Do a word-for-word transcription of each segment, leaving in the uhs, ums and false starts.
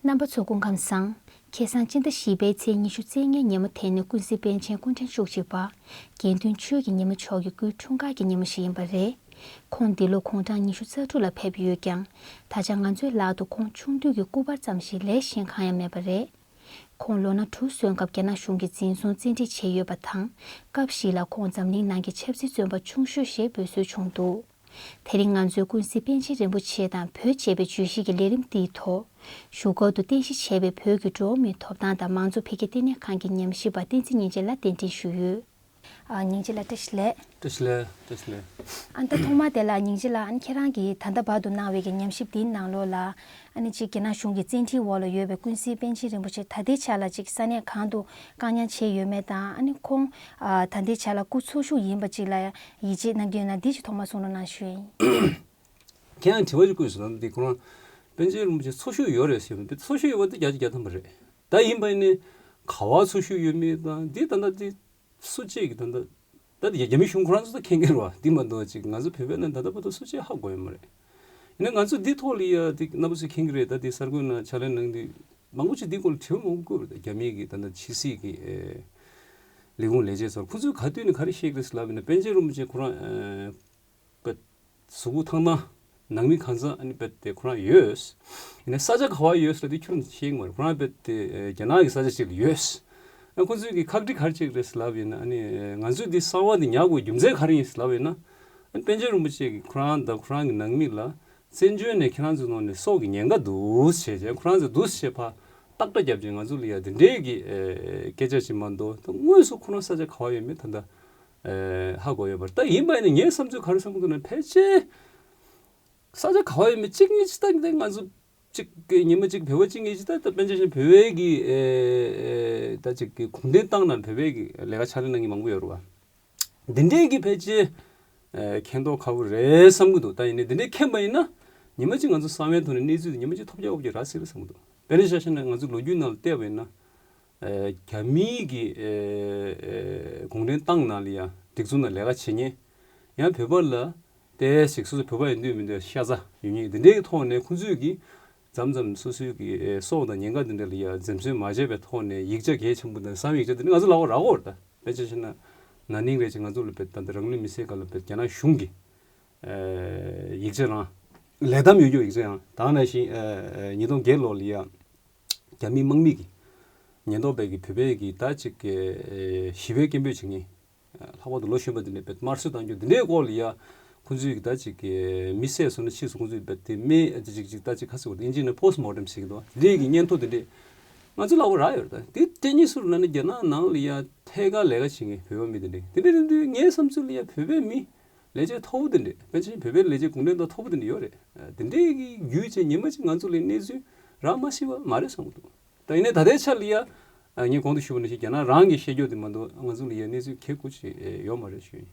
རྣམ་པ་ཚོ་སྐུ་ཁམས་བཟང་། ཁ་སང་སྤྱི་ཟླ་བཞི་པའི་ཚེས་ཉི་ཤུ་རྩ་ལྔའི་ཉིན་མོ་དེ་ནི་ཀུན་གཟིགས་པཎ་ཆེན་སྐུ་ཕྲེང་བཅུ་གཅིག་པ་དགེ་འདུན་ཆོས་ཀྱི་ཉི་མ་མཆོག་གི་སྐུའི་འཁྲུངས་སྐར་གྱི་ཉིན་མོ་ཞིག་ཡིན་པ་རེད། ཁོང་འདི་ལོ་དགུང་གྲངས་ཉི་ཤུ་རྩ་དྲུག་ལ་ཕེབས་ཡོད་ཀྱང་། ད་ཆ་ང་ཚོའི་ལག་ཏུ་ཁོང་ཆུང་དུས་ཀྱི་སྐུ་པར་ཙམ་ཞིག་ལས་གཞན་གང་ཡང་མེད་པ་རེད། ཁོང་ལོ་ན་དྲུག་སོན་སྐབས་རྒྱ་ནག་གཞུང་གིས་འཛིན་བཟུང་བཙན་ཁྲིད་བྱས་ཡོད་པ་དང་། སྐབས་ཤིག་ལ་ཁོང་འཛམ་གླིང་ནང་གི་ཆབ་སྲིད་བཙོན་པ་ཆུང་ཤོས་ཞེས་འབོད་སྲོལ་བྱུང་འདུག་དེ་རིང་ང་ཚོས་ཀུན་གཟིགས་པཎ་ཆེན་རིན་པོ་ཆེ་དང་བོད་ཅེས་པའི་བརྗོད་གཞི་གི་ལས་རིམ་འདིའི་ཐོག་བཞུགས་སྒར་དུ་རྟེན་གཞི་བྱས་པའི་བོད་ཀྱི་འགྲོ་བ་མིའི་ཐོབ་ཐང་དང་མང་གཙོ་འཕེལ་རྒྱས་ལྟེ་གནས་ཁང་གི་ཉམས་ཞིབ་པ་བསྟན་འཛིན་ཉིན་བྱེད་ལ་གདན་འདྲེན་ཞུས་ཡོད། ཨ། ཉིན་བྱེད་ལགས་བཀྲ་ཤིས་བདེ་ལེགས། བཀྲ་ཤིས་བདེ་ལེགས། བཀྲ་ཤིས་བདེ་ལེགས། ཨ། ད་ཐོག་མར་དེ་ལ་ཉིན་བྱེད་ལགས། ཨ་ནི་ཁྱེད་རང་གིས་ད་ལྟ་བར་དུ་གནང་བའི་གི་ཉམས་ཞིབ་འདིའི་ནང་ལོགས་ལ། ཨ་ནི་གཅིག་རྒྱ་ནག་གཞུང་གི་བཙན་ཁྲིད་འོག་ལ་ཡོད་པའི་ཀུན་གཟིགས་པཎ་ཆེན་རིན་པོ་ཆེ་ད་ལྟའི་ཆ་ལ་གཅིག་ས་གནས་གང་དུ་བཀག་ཉར་བྱས་ཡོད་མེད་དང་། ཨ་ནི་ཁོང་ཨ་ད་ལྟའི་ཆ་ལ་སྐུ་འཚོ་བཞུགས་ཡིན་པ་གཅིག་ལ་ཡིད་ཆེས་གནང་གི་ཡོད་ན་འདི་གཅིག་ཐོག་མར་གསུང་རོགས་གནང་ཞུ་ཡིན། ཁྱེད་རང་དྲི་བ་ཅིག་བཀོད་སོང་། ད་འདི་ཁོ་རང་པཎ་ཆེན་རིན་པོ་ཆེ་འཚོ་བཞུགས་ཡོད་རེད་ཟེར་བ་འདི་འཚོ་བཞུགས་ཡོད་པ་འདི་བརྒྱ་ཆ་བརྒྱ་ཐམ་པ་རེད། ད་ཡིན་པ་ཡིན་ནའི་ག་བ་འཚོ་བཞུགས་ཡོད་མེད་དང་འདི་ད་ལྟ་འདི་སུ་གཅིག་གིས་ད་ལྟ་ད་རྒྱ་མི་གཞུང་ཁོ་རང་ཚོ་ད་མཁྱེན་གྱི་རེད་བ། འདི་མ་གཏོགས་ཅིག་ང་ཚོ་བོད་པའི་ནང་ད་ལྟ་བར་དུ་སུ་གཅིག་ཧ་གོ་ཡོད་མ་རེད། ཡིན་ན་ང་ཚོ་འདི་ཐོག་ལ་ཡ་འདི་རྣམ་པ་ཚོས་མཁྱེན་གྱི་རེད། ད་འདི་གསར་འགོད་ནང་ཕྱག་ལས་གནང་འདི་མང་པོ་ཅིག་འདི་སྐོར་ལ་དྲི་བ་མང་པོ་བཀོད་རེད། ད་རྒྱ་མི་གི་ད་ལྟ་ཕྱི་སྲིད་ཀྱི་ཨེ་ལས་ཁུངས་ལས་བྱེད་ཚོར་ཁོ་ཚོས་ག་དུས་ནས་ག་རེ་བཤད་ཀྱི་རེད་ཟེར་ལབ་ཡིན་ན། པཎ་ཆེན་རིན་པོ་ཆེ་ཁོ་རང་ཨེ་པད་གཟུགས་པོ་ཐང་ཐང་། ནང་མི་གང་ཚང་ཨ་ནི་པད་དེ་ཁོ་རང་ཡོད། ཡིན་ན་ས་ཆ་ག་བ་ཡོད་ཟེར་དུས་ཁྱོན་ཤེས་ཀྱི་མ་རེད། ཁོ་རང་པད་དེ་ཨེ་རྒྱ་ནག་གི་ས་ཆ་ཅིག་ལ་ཡོད། ཨ་ཁོ་ཚོས་ཀྱི་ཁག་དཀྲི་ག་རེ་བྱེད་ཀྱི་རེད་ཟེར་ལབ་ཡིན་ན། ཨ་ནི་ཨེ་ང་ཚོས་འདི་གསང་བ་འདི་ཉར་དགོས་རྒྱུ་མཚན་ག་རེ་ཡིན་ཟེར་ལབ་ཡིན་ན། ཨ་ནི་པཎ་ཆེན་རིན་པོ་ཆེ་གིས་ཁོ་རང་དང་ཁོ་རང་གི་ནང་མི་ལ་བཙན་བྱོལ་ནས་ཁྱེད་རང་ཚོའི་ནང་ནས་སྲོག་གི་ཉེན་ཁ་འདུག་ཟེར་བྱས། ཁོ་རང་ཚོས་འདུག་ཟེར་བྱས་ཕར་ཏག་ཏག་བརྒྱབ་བྱས་ང་ཚོ་ལ་ཡ་འདི་འདྲའི་གི་ཨེ་སྐད་ཆ་ཅིག་མ་གཏོགས། ད་དངོས་སུ་ཁོ་རང་ས་ཆ་ག་བ་ཡོད་མེད་ད་ལྟ་ཨེ་ཧ་གོ་ཡོད་པ་རེད། ད་ཡིན་པ་ཡིན་ན་ངའི་བསམ་ཚུལ་ག་རེ་བསམ་གྱི་འདུག་ན། ཕལ་ཆེར་ས་ཆ་ག་བ་ཡོད་མེད་གཅིག་གཉིས་ཅིག་ད་ང་ཚོ་གཅིག་གི་ཉི་མ་གཅིག་བོད་པ་གཅིག་གཉིས་ཅིག་ད་ད་པཎ་ཆེན་བོད་པའི་གི་ཨེ་ཨེ་ད་ཅིག་གི་གུང་ཁྲན་ཏང་ནང་བོད་པའི་གི་ལས་ཀ་ཕྱག་ལས་གནང་མཁན་མང་པོ་ཡོད་རེད་བ། འདི་འདྲའི་གི་ཕལ་ཆེར་ཨེ་མཁྱེན་རྟོགས་ཁག་པོ་རེད་བསམ་གྱི་འདུག་ད་ཡིན་ནའི་འདི་འདྲའི་མཁྱེན་པ་ཡིན་ན་ཉི་མ་གཅིག་ང་ཚོ་གསང་བའི་ཐོག་ནས་གནས་ཚུལ་དེ་ཉི་མ་གཅིག་ཐོབ་རྒྱག་འོབ་ཀྱི་ར་སི་རེད་བསམ་གྱི་འདུག་དཔེར་ན་ཆ་བཞག་ན་ང་ཚོ་ལོ་རྒྱུས་ནང་ལ་བལྟས་པ་ཡིན་ན། ཨེ་རྒྱ་མིའི་གི་ཨེ་གུང་ཁྲན་ཏང་ནང་ལ་ཡང་སྒྲིག་འཛུགས་ནང་ལས་ཀ་བྱེད་མཁན། ཡང་བོད་པ་ལ་ཏོག་ཙམ་སོ་སོ་བོད་པ་ཡིན་དུས་མིན་དུས་ཤ་ཚ་ཡོད་མཁན་འདི་འདྲའི་གི་ཐོག་ནས་ཁོང་ཚོས་ཀྱི་མཚམས་མཚམས་སོ་སོའི་གི་ཨེ་སྲོག་དང་ཉེན་ཁ་འདི་འདྲ་ལ་ཡང་འཛེམ་ཟོན་མ་བྱས་པའི་ཐོག་ནས་ཡིག་ཆ་གལ་ཆེན་པོ་དང་གསང་བའི་ཡིག་ཆ་འདི་འདྲ་ང་ཚོ་ལ་འོ་རག་གོ་རེད། ད་དཔེ་ཆ་བཞག་ན་ན་ནིང་རེད་ཅེས་ང་ཚོ་ལ་བོད་ད་ལྟ་རང་ལུས་མེར་སྲེག་སྒང་ལ་བོད་རྒྱ་ནག་གཞུང་གི་ཨེ་ཡིག་ཆ་རང་ལས་དམ་ཡོད་རྒྱུ་ཡིག་ཆ་ཡང་དེ་ནང་བཞིན་ཨེ་ཨེ་ཉིས་སྟོང་བརྒྱད་ལོ་ལ་ཡང་རྒྱ་མི་དམག་མི་གིས་ཉེན་རྟོག་པས་ཀྱི་བོད་པའི་གི་ད་ཅིག་གི་ཞི་བའི་སྐད་འབོད་བྱེད་མཁན། ལྷག་པར་དུ་ལོ་གཞོན་པ་འདི་འདྲས་བོད་དམར་གསོད་བཏང་རྒྱུ་འདི་འདྲའི་སྐོར་ལ་ཡ། ཁོང་ཚོས་གི་ད་ཅིག་གི་མི་བསད་སོང་ན་ཕྱིས་སུ་ཁོང་ཚོས་བོད་དེ་མི་ཅིག་ཅིག་ཅིག་ད་ཅིག་ག་ཟེར་དགོས་རེད། ཨིན་ཇི་ནས་པོ་སི་ཊི་མོར་ཊེམ་ཟེར་གི་འདུག་འདི་འདྲས་གི་སྙན་ཐོ་འདི་འདྲས་ང་ཚོ་ལ་འོ་རག་ཡོད་རེད། ད་འདི་དེ་གཉིས་སུ་ལ་ནི་རྒྱ་ནག་ནང་ལ་ཡ་ཐད་ཀར་ལས་ཀ་བྱེད་མཁན་བོད་པ་མི་འདི་འདྲས་འདི་འདྲས་རེད་འདུག་ངའི་བསམ་ཚུལ་ལ་ཡ་བོད་པའི་མི་ལས་བྱེད་མཐོ་པོ་འདི་འདྲས། དཔེ་ཆ་བོད་པའི་ལས་བྱེད་གུང་ཁྲན་ཏང་མཐོ་པོ་འདི་འདྲས་ཡོད་རེད། འདི་འདྲས་གི་བརྒྱུད་བྱས་ཉི་མ་གཅིག་ང་ཚོ་ལ་གནས་ཚུལ་རག་མ་སྲིད་པ་མ་རེད་བསམ་གི་འདུག་ད་ཡིན་ནའི་ད་ལྟའི་ཆ་ལ་ཡ། ངས་གོང་དུ་ཞུས་པ་ནང་བཞིན་རྒྱ་ནག་རང་གིས་བཤད་རྒྱུ་དེ་མ་གཏོགས་ང་ཚོ་ལ་ཡ་གནས་ཚུལ་གལ་དགུ་ཅིག་ཡོད་མ་རེད་ཞུ་ཡིན།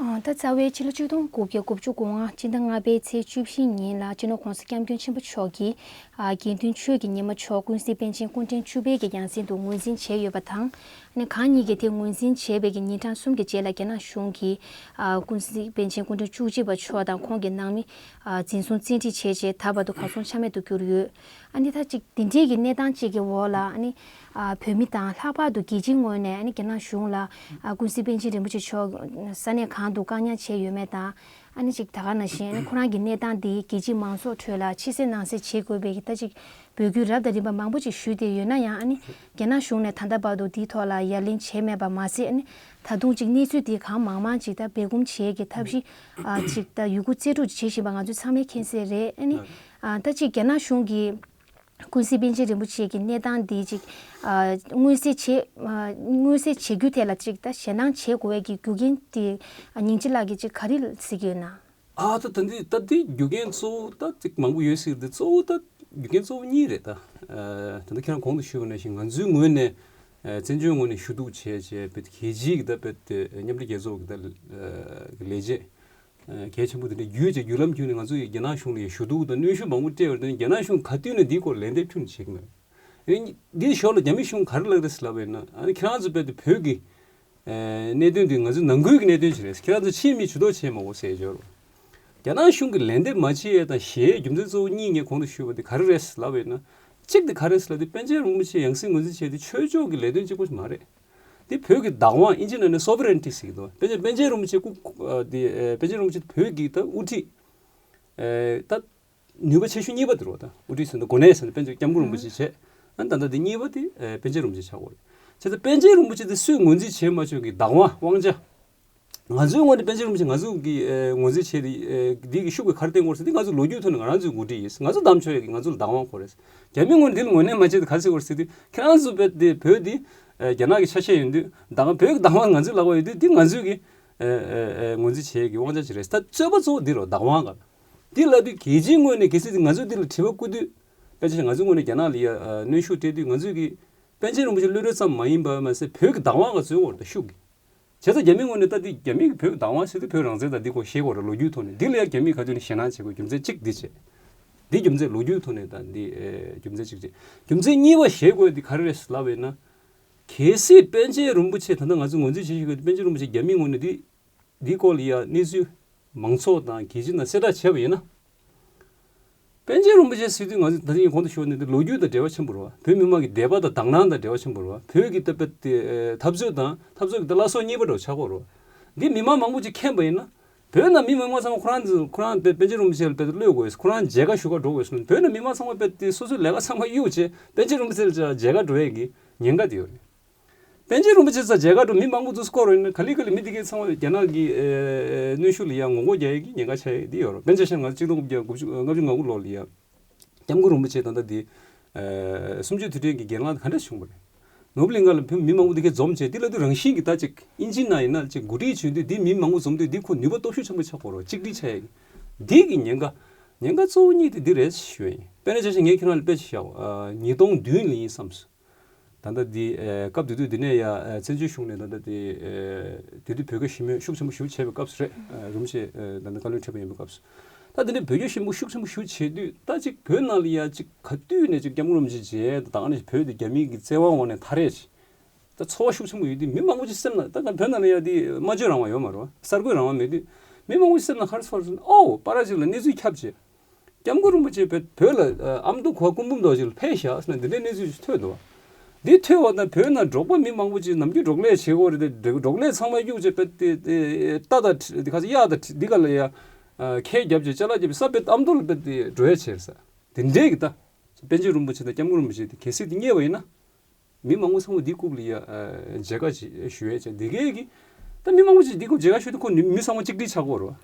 ཨ། ད་རྩ་བའི་ཕྱི་ལོ་ཆིག་སྟོང་དགུ་བརྒྱ་དགུ་བཅུ་གོ་ལྔ་སྤྱི་ཟླ་ལྔ་པའི་ཚེས་བཅུ་བཞི་ཉིན་ལ་སྤྱི་ནོར་༸གོང་ས་༸སྐྱབས་མགོན་ཆེན་པོ་མཆོག་གིས། ཨ། དགེ་འདུན་ཆོས་ཀྱི་ཉི་མ་མཆོག་ཀུན་གཟིགས་པཎ་ཆེན་སྐུ་ཕྲེང་བཅུ་པའི་གི་ཡང་སྲིད་དུ་ངོས་འཛིན་བྱས་ཡོད་པ་དང་། ཨ་ནི་གང་ཉིད་ཀྱིས་དེ་ངོས་འཛིན་བྱས་པའི་གི་ཉིན་གྲངས་གསུམ་གྱི་རྗེས་ལ་རྒྱ་ནག་གཞུང་གིས། ཨ། ཀུན་གཟིགས་པཎ་ཆེན་སྐུ་ཕྲེང་བཅུ་གཅིག་པ་མཆོག་དང་ཁོང་གི་ནང་མི། ཨ། འཛིན་བཟུང་བཙན་ཁྲིད་བྱས་རྗེས་ད་བར་དུ་གར་སོང་ཆ་མེད་དུ་གྱུར་ཡོད། ཨ་ནི་ད་ཅིག་འདི་འདྲའི་གི་གནས་སྟངས་ཅིག་གི་འོག་ལ་ཨ་ནི། ཨ། བོད་མི་དང་ལྷག་པར་དུ་རྒྱལ་སྤྱིའི་ངོས་ནས་ཨ་ནི་རྒྱ་ནག་གཞུང་ལ། ཨ། ཀུན་གཟིགས་པཎ་ཆེན་རིན་པོ་ཆེ་མཆོག་ས་གནས་གང་དུ་བཀག་ཉར་བྱས་ཡོད་མེད་དང་། ཨ་ནི་ཅིག་ད་ག་ནང་བཞིན་ཨ་ནི་ཁོ་རང་གི་གནས་སྟངས་འདི་རྒྱལ་སྤྱིའི་མང་ཚོགས་ཁྲོད་ལ་ཕྱི་གསལ་ནང་གསལ་བྱེད་དགོས་པའི་གི་ད་ཅིག་འབོད་སྐུལ་རབ་དང་རིམ་པ་མང་པོ་ཅིག་ཞུས་ཏེ་ཡོད་ན་ཡང་། ཨ་ནི་རྒྱ་ནག་གཞུང་ནས་ད་ལྟ་བར་དུ་འདིའི་ཐོག་ལ་ཡ་ལན་བྱས་མེད་པ་མ་ཟད། ཨ་ནི་ད་དུང་ཅིག་གནས་ཚུལ་འདི་གང་མང་མང་ཅིག་ད་སྦས་སྐུང་བྱེད་ཀྱི་ཐབས་ཤེས། ཨ། ཅིག་ད་ཡོད་རྒུ་རྩལ་སྤྲུགས་བྱེད་བཞིན་པ་ང་ཚོ་ཚང་མས་མཁྱེན་གསལ་རེད། ཨ་ནི། ཨ། ད་ཅིག་རྒྱ་ནག་གཞུང་གིས་ཀུན་གཟིགས་པཎ་ཆེན་རིན་པོ་ཆེ་གི་གནས་སྟངས་འདི་ཅིག་ཨ། མངོན་གསལ་བྱེད། ཨ། མངོན་གསལ་བྱེད་རྒྱུ་དེ་ལ་ཅིག་ད་ཞེད་སྣང་བྱེད་དགོས་ཀྱི་རྒྱུ་རྐྱེན་དེ། ཨ། ཉིན་བྱེད་ལགས་ཀྱིས་ཅིག་ག་རེ་གཟིགས་ཀྱི་ཡོད་ན། ཨ། ད་ད་འདི་ད་འདི་རྒྱུ་རྐྱེན་གཙོ་བོ་ད་ཅིག་མང་པོ་ཡོད་སྲིད་དེ། གཙོ་བོ་ད་རྒྱུ་རྐྱེན་གཙོ་བོ་གཉིས་རེད་ད། ཨ། ད་ལྟ་ཁྱེད་རང་གོང་དུ་ཞུས་པ་ནང་བཞིན་ང་ཚོའི་ངོས་ནས། ཨ། བཙན་བྱོལ་ངོས་ནས་ཞུ་གཏུག་བྱས་བྱས་བོད་རྒྱལ་སྤྱིའི་གི་ད་བོད་མཉམ་འབྲེལ་རྒྱལ་ཚོགས་ཀྱི་ད་ལས་བྱེད་གལ་ཆེན་པོ་དེ་འདྲ་བརྒྱུད་བྱས་བརྒྱུད་ལམ་བརྒྱུད་ནས་ང་ཚོ་ཡི་རྒྱ་ནག་གཞུང་ལ་ཡི་ཞུ་གཏུག་དང་གནོན་ཤུགས་མང་པོ་སྤྲད་པར་བརྟེན་རྒྱ་ནག་གཞུང་ག་དུས་ནས་འདིའི་སྐོར་ལན་འདེབས་ཁྱོན་ནས་བྱེད་ཀྱི་མེད། འདིའི་ཞོར་ལ་རྒྱ་མི་གཞུང་ག་རེ་ལབ་རེད་ཟེར་ལབ་པ་ཡིན་ན། ཨ་ནི་ཁྱེད་རང་ཚོ་བོད་དེ་བོད་ཀྱི་གནད་དོན་དེ་ང་ཚོའི་ནང་ཁུལ་གྱི་གནད་དོན་ཞིག་རེད། ཁྱེད་རང་ཚོ་ཕྱིའི་མི་ཇུས་གཏོགས་བྱེད་མ་དགོས་ཟེར་ཡོད་རེད། རྒྱ་ནག་གཞུང་གིས་ལན་འདེབས་མ་བྱེད་ཡས་དང་ཞེད་ཡས་རྒྱུ་མཚན་གཙོ་བོ་གཉིས་ངས་གོང་དུ་ཞུས་པ་དེ་ག་རེ་རེད་ལབ་པ་ཡིན་ན། གཅིག་དེ་ག་རེ་ཟེར་ལབ་དུས་པཎ་ཆེན་རིན་པོ་ཆེ་ཡང་སྲིད་ངོས་འཛིན་བྱས་ཏེ་ཆོས་ཕྱོགས་ཀྱི་ལས་དོན་གཅིག་པོ་ཞིག་མ་རེད། དེ་བོད་ཀྱི་བདག་དབང་ཨིན་ཇི་ནང་ནས་སོ་བེ་རན་ཊི་ཟེར་གྱི་འདུག་པཎ་ཆེན་པཎ་ཆེན་རིན་པོ་ཆེ་སྐུ་ཨ་དེ་ཨེ་པཎ་ཆེན་རིན་པོ་ཆེ་བོད་ཀྱི་ད་དབུ་ཁྲིད་ཨེ་ད་ནུས་པ་ཆེ་ཤོས་གཉིས་པ་དེ་རེད་པ། ད་དབུ་ཁྲིད་ཟེར་ན་གོ་གནས་ཟེར་ན་པཎ་ཆེན་སྐྱབས་མགོན་རིན་པོ་ཆེ་བྱས། ཨ་ད་ལྟ་དེ་གཉིས་པ་དེ་ཨེ་པཎ་ཆེན་རིན་པོ་ཆེ་ཆགས་ཀྱི་ཡོད་རེད། བྱས་ཙང་པཎ་ཆེན་རིན་པོ་ཆེ་དེ་སུས་ངོས་འཛིན་བྱས་མ་བྱས་ཀྱི་བདག་དབང་དབང་ཆ། ང་ཚོའི་ངོས་ནས་པཎ་ཆེན་རིན་པོ་ཆེ་ང་ཚོ་གི་ཨེ་ངོས་འཛིན་བྱས་ཏེ་ཨེ་འདི་གི་ཤུགས་ཀྱིས་ག་རེ་བསྟན་དགོས་ཟེར་དུས། ང་ཚོ་ལོ་རྒྱུས་ཐོག་ནས་ང་རང་ཚོས་གོ་སྒྲིག་ཡིན། ང་ཚོ་བདམས་ཆོག་ཡ་གི་ང་ཚོ་ལ་བདག་དབང་ཁོ་རེད། རྒྱ་མིའི་ངོས་ནས་འདི་ལ་ངོས་ལེན་མ་བྱས་ཏེ་ག་རེ་ཟེར་དགོས་ཟེར་དུས། ཁྱེད་རང་ཚོ་བོད་འདི་བོད་འདི་ཨེ་རྒྱ་ནག་གི་ཆ་ཤས་ཡིན་དུས། ད་བོད་ཀྱི་བདག་དབང་ང་ཚོའི་ལག་པར་ཡོད་དུས། འདི་ང་ཚོས་གི་ཨེ་ཨེ་ཨེ་ངོས་འཛིན་བྱེད་ཡ་གི་དབང་ཆ་ཅིག་རེད། ད་རྩོད་པ་གཙོ་བོ་འདི་རེད། བདག་དབང་ག་འདི་ལབ་དུས་རྒྱལ་སྤྱིའི་ངོས་ནས་གལ་སྲིད་ང་ཚོས་འདི་ལ་དྲི་བ་བཀོད་དུས། པཎ་ཆེན་ང་ཚོའི་ངོས་ནས་རྒྱ་ནག་ལ་ཡ་ཨ་གནོན་ཤུགས་སྤྲད་དུས། ང་ཚོས་ཀྱི་པཎ་ཆེན་རིན་པོ་ཆེ་གློད་གྲོལ་ཙམ་མ་ཡིན་པ་མ་ཟད་བོད་ཀྱི་བདག་དབང་ག་རྩོད་དགོས་རེད། ད་ཤུགས་ཀྱིས། བྱས་ཙང་རྒྱ་མིའི་ངོས་ནས་ད་འདི་རྒྱ་མི་གི་བོད་ཀྱི་བདག་དབང་ཟེར་དུས་བོད་རང་བཙན་དང་འདི་སྐོར་བཤད་དགོས་རེད། ལོ་རྒྱུས་ཐོག་ནས་འདི་ལ་ཡ་རྒྱ་མིས་ག་དུས་ནས་ཞེད་སྣང་བྱེད་དགོས་རྒྱུ་མཚན་གཅིག་འདི་བྱས། འདི་རྒྱུ་མཚན་ལོ་རྒྱུས་ཐོག་ནས་ད་འདི་ཨེ་རྒྱུ་མཚན་གཅིག་བྱས། རྒྱུ་མཚན་གཉིས་པ་བཤད་དགོས་འདི་ག་རེ་རེད་ལབ་པ་ཡིན་ན། གལ་སྲིད་པཎ་ཆེན་རིན་པོ་ཆེ་ད་ལྟ་ང་ཚོས་ངོས་འཛིན་བྱེད་བཞིན་ཡོད་པའི་པཎ་ཆེན་རིན་པོ་ཆེ་རྒྱ་མིའི་ངོས་ནས་འདི་འདི་སྐོར་ལ་ཡ་གནས་ཚུལ་མང་ཚོགས་དང་རྒྱལ་སྤྱི་ནང་གསལ་བསྒྲགས་བྱས་པ་ཡིན་ན། པཎ་ཆེན་རིན་པོ་ཆེ་ཟེར་དུས་ང་ཚོས་ད་ལྟ་ངས་གོང་དུ་ཞུས་ནས་འདི་ལོ་རྒྱུས་དང་འབྲེལ་བ་ཆེན་པོ་རེད་པ། བོད་མི་མང་གི་དད་པ་དང་དག་སྣང་དང་འབྲེལ་བ་ཆེན་པོ་རེད་པ། བོད་ཀྱི་ད་ལྟ་འབད་དེ་འཐབ་རྩོད་དང་འཐབ་རྩོད་ཀྱི་ད་བླ་སྲོག་གཉིས་པ་འདྲ་བོ་ཆགས་ཀྱི་ཡོད་རེད་པ། འདི་མི་མང་མང་པོ་ཅིག་མཁྱེན་པ་ཡིན་ན། བོད་ནང་མི་མང་པོ་ཚང་མ་ཁོ་རང་ཚོ་ཁོ་རང་དཔེ་པཎ་ཆེན་རིན་པོ་ཆེ་ལ་དཔེ་གློད་དགོས། ཁོ་རང་མཇལ་ཁ་ཞུ་ག་འགྲོ་དགོས་ཟེར་ན། བོད་ནང་མི་མང་ཚང་མ་དཔེ་དེ་སོ་སོའི་ལས་ཀ་ཚང་མ་གཡུག་བྱས་པཎ་ཆེན་རིན་པོ་ཆེ་ལ་མཇལ་ཁ་འགྲོ་ཡས་ཀྱི་ཉེན་ཁ་དེ་ཡོད་རེད། པཎ་ཆེན་རིན་པོ་ཆེ་ཚོ་མཇལ་ཁ་འགྲོ་མི་མང་པོ་ཚོ་སྐོར་ཡིན་ན། ག་ལེ་ག་ལེ་མི་དེ་གའི་ཚང་མ་རྒྱ་ནག་གི་ཨེ་གནོན་ཤུགས་ལ་ཡང་ངོ་རྒོལ་རྒྱག་ཡས་ཀྱི་ཉེན་ཁ་ཆགས་ཡས་འདི་ཡོད་རེད། དཔེར་ན་ཆ་བཞག་ན་ང་ཚོ་གཅིག་སྟོང་དགུ་བརྒྱ་དགུ་བཅུ་ལྔ་བཅུ་ང་དགུ་ལོ་ལ་ཡ། སྐྱབས་མགོན་རིན་པོ་ཆེ་ད་ལྟ་འདི་ཨེ་གསུམ་བཅུའི་དུས་དྲན་གྱི་སྒེར་ལངས་ག་འདྲ་བྱུང་བ་རེད། ནོར་བུ་གླིང་ག་ལ་བོད་མི་མང་པོ་འདི་གའི་འཛོམས་བྱས། འདི་ལབ་དུས་རང་བཞིན་གྱིས་ད་ཅིག་ཨིན་ཇི་ནང་ཡིན་ན་ཅིག་འགོ་ཁྲིད་བྱུང་དུས་འདི་མི་མང་པོ་འཛོམས་དུས་འདི་ཁོ་ནུས་པ་སྟོབས་ཤུགས་ཆེན་པོ་ཆགས་ཀྱི་ཡོད་རེད། གཅིག་སྒྲིལ་ཆགས་ཡས་ཀྱི་འདི་གི་ཉེན་ཁ། ཉེན་ཁ་གཙོ་བོ་གཉིས་དེ་འདི་རེད་ཞུ་ཡ་ཡིན། དཔེར་ན་ཆ་བཞག་ངས་ཁྱེད་རང་ལ་དཔེ་ཅིག་བཞག་ཨ་ཉིས་སྟོང་བདུན་ལ་ཡིན་བསམས། ད་ལྟ་འདི་ཨེ་སྐབས་དེ་དུས་འདི་ནས་ཡ་ཨེ་བཙན་བྱོལ་གཞུང་ནས་ད་ལྟ་འདི་ཨེ་དེ་དུས་བོད་སྐད་ཞུ་མོལ་ཤུགས་ཆེན་པོ་ཞེ་པོ་བྱས་པའི་སྐབས་སུ་རེད། ཨེ་རིན་པོ་ཆེ་ཨེ་ད་ལྟ་བཀའ་བློན་ཁྲི་པ་ཡིན་པའི་སྐབས་སུ། ད་དེ་ནས་བོད་སྐད་ཞུ་མོལ་ཤུགས་ཆེན་པོ་ཞེ་པོ་བྱས་དུས། ད་ཅིག་བོད་ནང་ལ་ཡ་ཅིག་ག་དུས་ནས་ཅིག་སྐྱབས་མགོན་རིན་པོ་ཆེ་མཇལ། ད་ད་ནས་བོད་འདི་རྒྱ་མིའི་གི་བཙན་དབང་འོག་ནས་ཐར་རེད། ད་ཚོར་བ་ཤུགས་ཆེན་པོ་ཡོད་དུས་མི་མང་པོ་ཅིག་སེམས་ནང་། ད་བོད་ནང་ལ་ཡ་འདི་སྨྲ་བརྗོད་རང་དབང་ཡོད་མ་རེད་པ། གསར་འགོད་རང་དབང་མེད་དུས་མི་མང་པོ་ཅིག་སེམས་ནང་ག་རེ་ཚོར་ཟེར་ན། ཨོ་པ་ར་ཅིག་ལ་གནས་ཚུལ་ཁྱབ་བྱས། སྐྱབས་མགོན་རིན་པོ་ཆེ་བོད་བོད་ལ་ཨ་མདོ་གོ་བ་སྐུ་འབུམ་རྡོ་རྗེ་ལ་ཕེབས་བཞག་ཟེར་ན་འདི་འདྲའི་གནས་ཚུལ་ཞིག་ཐོན་འདུག་པ། འདི་ཐོས་པ་དང་བོད་ནང་འབྲོག་པ་མི་མང་པོ་ཅིག་ནམ་རྒྱུན་འབྲོག་ལས་བྱེད་དགོས་རེད་དེ། འབྲོག་ལས་ཚང་མ་གཡུག་བྱས་པ་དེ་རྟ་དང་འདི་ག་ཚོད་གཡག་དང་འདི་ག་ལ་ཡ་ཁལ་བརྒྱབ་བྱས་ཅ་ལག་བརྒྱབ་བྱས་ས་བོད་ཨ་མདོ་ལ་བོད་དེ་འགྲོ་ཡ་བྱས་ཟེར། དེ་འདྲའི་གི་ད་པཎ་ཆེན་རིན་པོ་ཆེ་དང་སྐྱབས་མགོན་རིན་པོ་ཆེ་དེ་གལ་སྲིད་དེ་རྙེད་པ་ཡིན་ན། མི་མང་པོ་ཚང་མ་འདི་སྐོར་ལ་ཡ་ཨ་མཇལ་ཁ་ཅིག་ཞུ་ཡས་བྱས། འདི་གས་ཀྱི་ད་མི་མང་པོ་ཅིག་འདི་སྐོར་མཇལ་ཁ་ཞུ་དུས་ཁོ་ནི་མི་ཚང་མ་གཅིག་སྒྲིལ་ཆགས་ཀྱི་ཡོད་རེད་པ།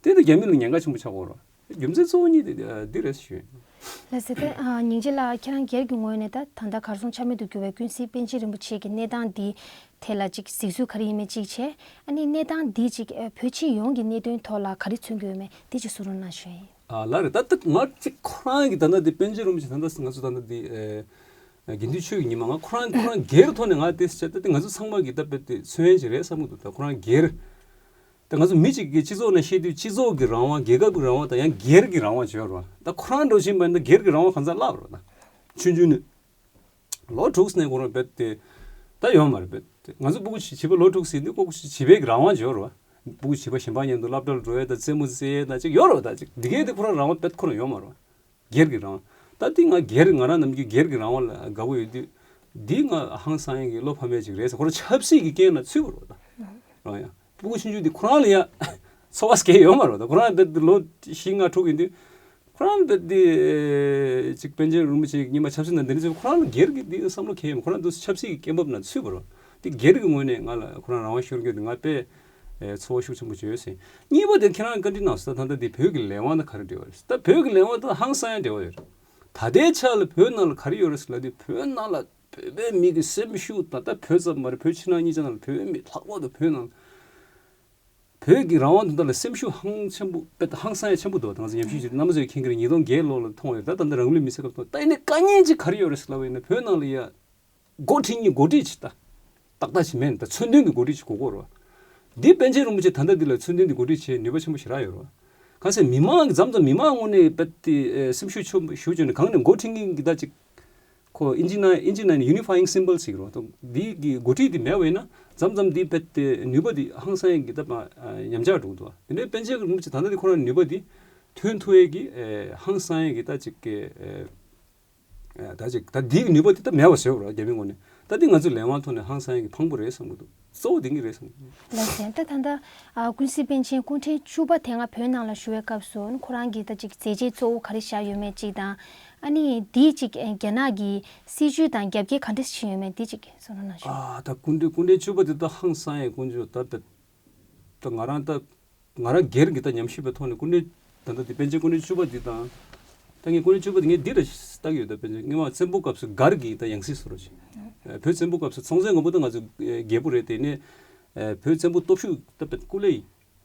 དེ་ནི་རྒྱ་མི་ལ་ཉེན་ཁ་ཆེན་པོ་ཆགས་ཀྱི་ཡོད་རེད་པ། རྒྱུ་མཚན་གཙོ་བོ་གཉིས་དེ་ཨ་འདི་རེད་ཞུ་ཡིན། ལགས་སོ། དེ་ཨ་སྙིང་རྗེ་ལགས། ཁྱེད་རང་སྒེར་གྱི་ངོས་ནས་ད་ད་ལྟ་གར་སོང་ཆ་མེད་དུ་གྱུར་བའི་ཀུན་གཟིགས་པཎ་ཆེན་རིན་པོ་ཆེ་གི་གནས་སྟངས་འདི་ཐད་ལ་ཅིག་གཟིགས་ཚུལ་ག་རེ་ཡིན་མིན་གཅིག་བྱས། ཨ་ནི་གནས་སྟངས་འདི་ཅིག་ཨ་བོད་སྤྱི་ཡོངས་ཀྱི་གནད་དོན་ཐོག་ལ་ག་རེ་མཚོན་གྱི་ཡོད་མེད་འདི་ཅིག་གསུང་རོགས་གནང་ཞུ་ཡིན། ཨ་ལགས་རེད། ད་ལྟ་ང་ཅིག་ཁོ་རང་གི་ད་ལྟ་འདི་པཎ་ཆེན་རིན་པོ་ཆེ་ད་ལྟ་ང་ཚོ་ད་ལྟ་འདི་ཨ་དགེ་འདུན་ཆོས་ཀྱི་ཉི་མ། ང་ཁོ་རང་ཁོ་རང་སྒེར་ཐོག་ནས་ང་དེ་བྱས་ད་ལྟ་ང་ཚོ་ཚང་མ་གི་ད་དཔེ་དེ་མཚོན་ཡས་ཅིག་རེད་བསམ་གྱི་འདུག་ད་ཁོ་རང་སྒེར། ད་ང་ཚོ་མི་གཅིག་གིས་སྤྱི་ཚོགས་ནང་བཤད་དུས་སྤྱི་ཚོགས་ཀྱི་རང་དབང་། རྒྱལ་ཁབ་ཀྱི་རང་དབང་དང་ཡང་སྒེར་གྱི་རང་དབང་བྱས་ཡོད་རེད་པ། ད་ཁོ་རང་འདྲ་བཞིན་པ་ཡིན་ན་སྒེར་གྱི་རང་དབང་གང་ཟག་བརླག་རེད་པ། ད་ཆུང་ཆུང་ནས་ལོ་དྲུག་ནས་ཁོ་རང་རྦད་དེ་ད་ཡོད་མ་རེད། རྦད་དེ་ང་ཚོ་སྤུ་གུ་བྱིས་བྱིས་པ་ལོ་དྲུག་ཟིན་དུས་ཁོ་བྱིས་པའི་རང་དབང་བྱས་ཡོད་རེད་པ། སྤུ་གུ་བྱིས་པ་གཞན་པ་མཉམ་དུ་སློབ་གྲྭར་འགྲོ་ཡས་དང་རྩེད་མོ་རྩེ་ཡས་དང་ཅིག་ཡོད་རེད་པ། ད་ཅིག་འདི་གས་དེ་ཁོ་རང་རང་དབང་རྦད་ཁོ་རང་ཡོད་མ་རེད་པ། སྒེར་གྱི་རང་དབང་། ད་འདི་ང་སྒེར་ང་རང་ནམ་རྒྱུན་སྒེར་གྱི་རང་དབང་ལ་དགའ་པོ་ཡོད་དུས། འདི་ང་ཧང་སང་ཡས་ཀྱི་བློ་ཕམ་ཡས་ཅིག་རེད་ཟེར། ཁོ་རང་ཆབ་སྲིད་ཀྱི་རྐྱེན་ལ་ཚུད་པ་རེད་པ། ད་རང་ཡང་སྤུ་གུ་ཆུང་ཆུང་འདི་ཁོ་རང་ལ་ཡ་ཚོར་བ་སྐྱེ་ཡོད་མ་རེད་པ། ད་ཁོ་རང་རྦད་དེ་ལོ་བཞི་ལྔ་དྲུག་ཡིན་དུས། ཁོ་རང་རྦད་དེ་ཅིག་པཎ་ཆེན་རིན་པོ་ཆེ་ཉི་མ་ཆབ་སྲིད་ནང་འདི་འདྲ་ཚོ་ཁོ་རང་ལ་སྒེར་གྱི་འདི་བསམ་བློ་འཁྱེར་ཡོད་མ། ཁོ་རང་འདི་ཆབ་སྲིད་ཀྱི་སྐྱེ་འབབ་ནང་ཚུད་པ་རེད་པ། འདི་སྒེར་གྱི་ངོས་ནས་ང་ལ་ཁོ་རང་རང་དབང་ཤོར་རྒྱུ་འདི་ང་དཔེ་ཨེ་ཚོར་བ་ཤུགས་ཆེན་པོ་བྱོས་ཟིན། གཉིས་པ་དེ་ཁྱེད་རང་བཀའ་འདྲི་གནང་སོང་། ད་ད་ལྟ་འདི་བོད་ཀྱི་ལས་དབང་དང་ག་རེ་འབྲེལ་བ་རེད། ད་བོད་ཀྱི་ལས་དབང་དང་ཧང་སང་ཡ་འབྲེལ་བ་ཡོད་རེད། ད་ལྟའི་ཆ་ལ་བོད་ནང་ལ་ག་རེ་ཡོད་རེད་ཟེར་ལབ་དུས། བོད་ནང་ལ་བོད་པའི་མི་གི་སེམས་ཤུགས་དང་། ད་བོད་ཙམ་མ་རེད། བོད་ཕྱི་ནང་གཉིས་ཆ་ནང་ལ་བོད་པའི་མི་ལྷག་པར་དུ་བོད་ནང་བོད་ཀྱི་རང་དབང་དོན་དག་ལ་སེམས་ཤུགས་ཧང་ཆེན་པོ། དཔེ་ཧང་སང་ཡ་ཆེན་པོ་འདུག་ད་ང་ཚོ་ཉམས་ཞིབ་བྱེད་དུས་རྣམ་པ་ཚོས་མཁྱེན་གྱི་རེད། ཉིས་སྟོང་བརྒྱད་ལོ་ལ་མཐོང་ཡོད། ད་ད་ལྟ་རང་ལུས་མེར་སྲེག་སྐབས་མཐོང་། ད་ཡིན་ནའི་དཀའ་ངལ་ཅིག་ག་རེ་ཡོད་རེད་ཟེར་ལབ་པ་ཡིན་ན། བོད་ནང་ལ་ཡ་འགོ་ཁྲིད་གཉིས་འགོ་ཁྲིད་ཅིག་ད་ཏག་ཏག་ཅིག་མེད་ན། ད་མཚོན་དོན་གྱི་འགོ་ཁྲིད་ཅིག་དགོས་ཀྱི་རེད་པ། འདི་པཎ་ཆེན་རིན་པོ་ཆེ་ད་ལྟ་འདི་ལ་མཚོན་དོན་གྱི་འགོ་ཁྲིད་བྱེད་ནུས་པ་ཆེན་པོ་ཞེ་དྲག་ཡོད་རེད་པ། གང་ཟེར་མི་མང་གི་མཚམས་མཚམས་མི་མང་ངོས་ནས་རྦད་དེ་ཨེ་སེམས་ཤུགས་ཆེན་པོ་ཞེ་པོ་བྱུང་ནས་གང་ནས་འགོ་ཁྲིད་མཁན་གྱི་ད་ཅིག་ཁོ་ཨིན་ཇི་ནང་ཨིན་ཇི་ནང་ནས་ཡུ་ནི་ཕ་ཡིང་སིམ་བལ་ཟེར་གྱི་རེད་པ། འདི་གི་འགོ་ཁྲིད་འདི་མེད་པ་ཡིན་ན་མཚམས་མཚམས་འདི་རྦད་དེ་ནུས་པ་འདི་ཧང་སང་ཡ་གི་ད་མ་ཉམས་ཆག་འགྲོ་གི་འདུག་པ། དེ་འདྲའི་པཎ་ཆེན་རིན་པོ་ཆེ་ད་ལྟ་འདི་ཁོ་རང་ནུས་པ་འདི་ཐོན་ཐུབ་ཡ་གི་ཨེ་ཧང་སང་ཡ་གི་ད་ཅིག་གི་ཨེ་ ཨ་ད་ཅིག་ད་འདིའི་ནུས་པ་དེ་ད་མེད་པ་བཟོས་པ་རེད་རྒྱ་མི་ངོས་ནས། ད་འདི་ང་ཚོའི་ལས་དབང་ཐོག་ནས་ཧང་སང་ཡག་གི་ཕངས་པོ་རེད་བསམ་གྱི་འདུག་གཙོ་བོ་འདི་གཉིས་རེད་བསམ་གྱི་འདུག་ལགས་སོ། ད་ད་ལྟ་ཨ་ཀུན་གཟིགས་པཎ་ཆེན་སྐུ་ཕྲེང་བཅུ་པ་དེ་སྔ་བོད་ནང་ལ་བཞུགས་པའི་སྐབས་སུ་ཁོ་རང་གིས་ད་ཅིག་མཛད་རྗེས་གཙོ་བོ་ག་རེ་བཞག་ཡོད་མེད་ཅིག་དང་། ཨ་ནི་འདིས་ཅིག་རྒྱ་ནག་གི་སྲིད་བྱུས་དང་རྒྱབ་འགལ་ག་འདྲ་ཕྱིན་ཡོད་མེད་འདི་ཅིག་གསུང་རོགས་གནང་ཞུ། ཨ་ད་སྐུ་ཕྲེང་སྐུ་ཕྲེང་བཅུ་པ་དེ་ད་ཧང་སང་ཡག་ཀུན་སྤྱོད་ད་དཔེ། ད་ང་རང་ད་ང་རང་སྒེར་གྱི་ད་ཉམས་ཞིབ་པའི་ཐོག་ནས་སྐུ་ཕྲེང་ད་ལྟ་འདི་པཎ་ཆེན་སྐུ་ཕྲེང་བཅུ་པ་འདི་དང་། ད་ངས་སྐུ་ཕྲེང་བཅུ་པ་འདི་ངས་འདི་ལ་ལྟ་གི་ཡོད། ད་པཎ་ཆེན་སྔོན་མ་བཙན་པོ་སྐབས་སུ་མགར་གྱི་ད་ཡང་སྲིད་བཟོ་འདྲ་ཅིག་བོད་བཙན་པོ་སྐབས་སུ་སྲོང་བཙན་སྒམ་པོ་ད་ང་ཚོ་རྒྱལ་པོ་རེད། དེ་ནས་བོད་བཙན་པོ་སྟོབས་ཤུགས་ད་དཔེ་སྐུ་ལས་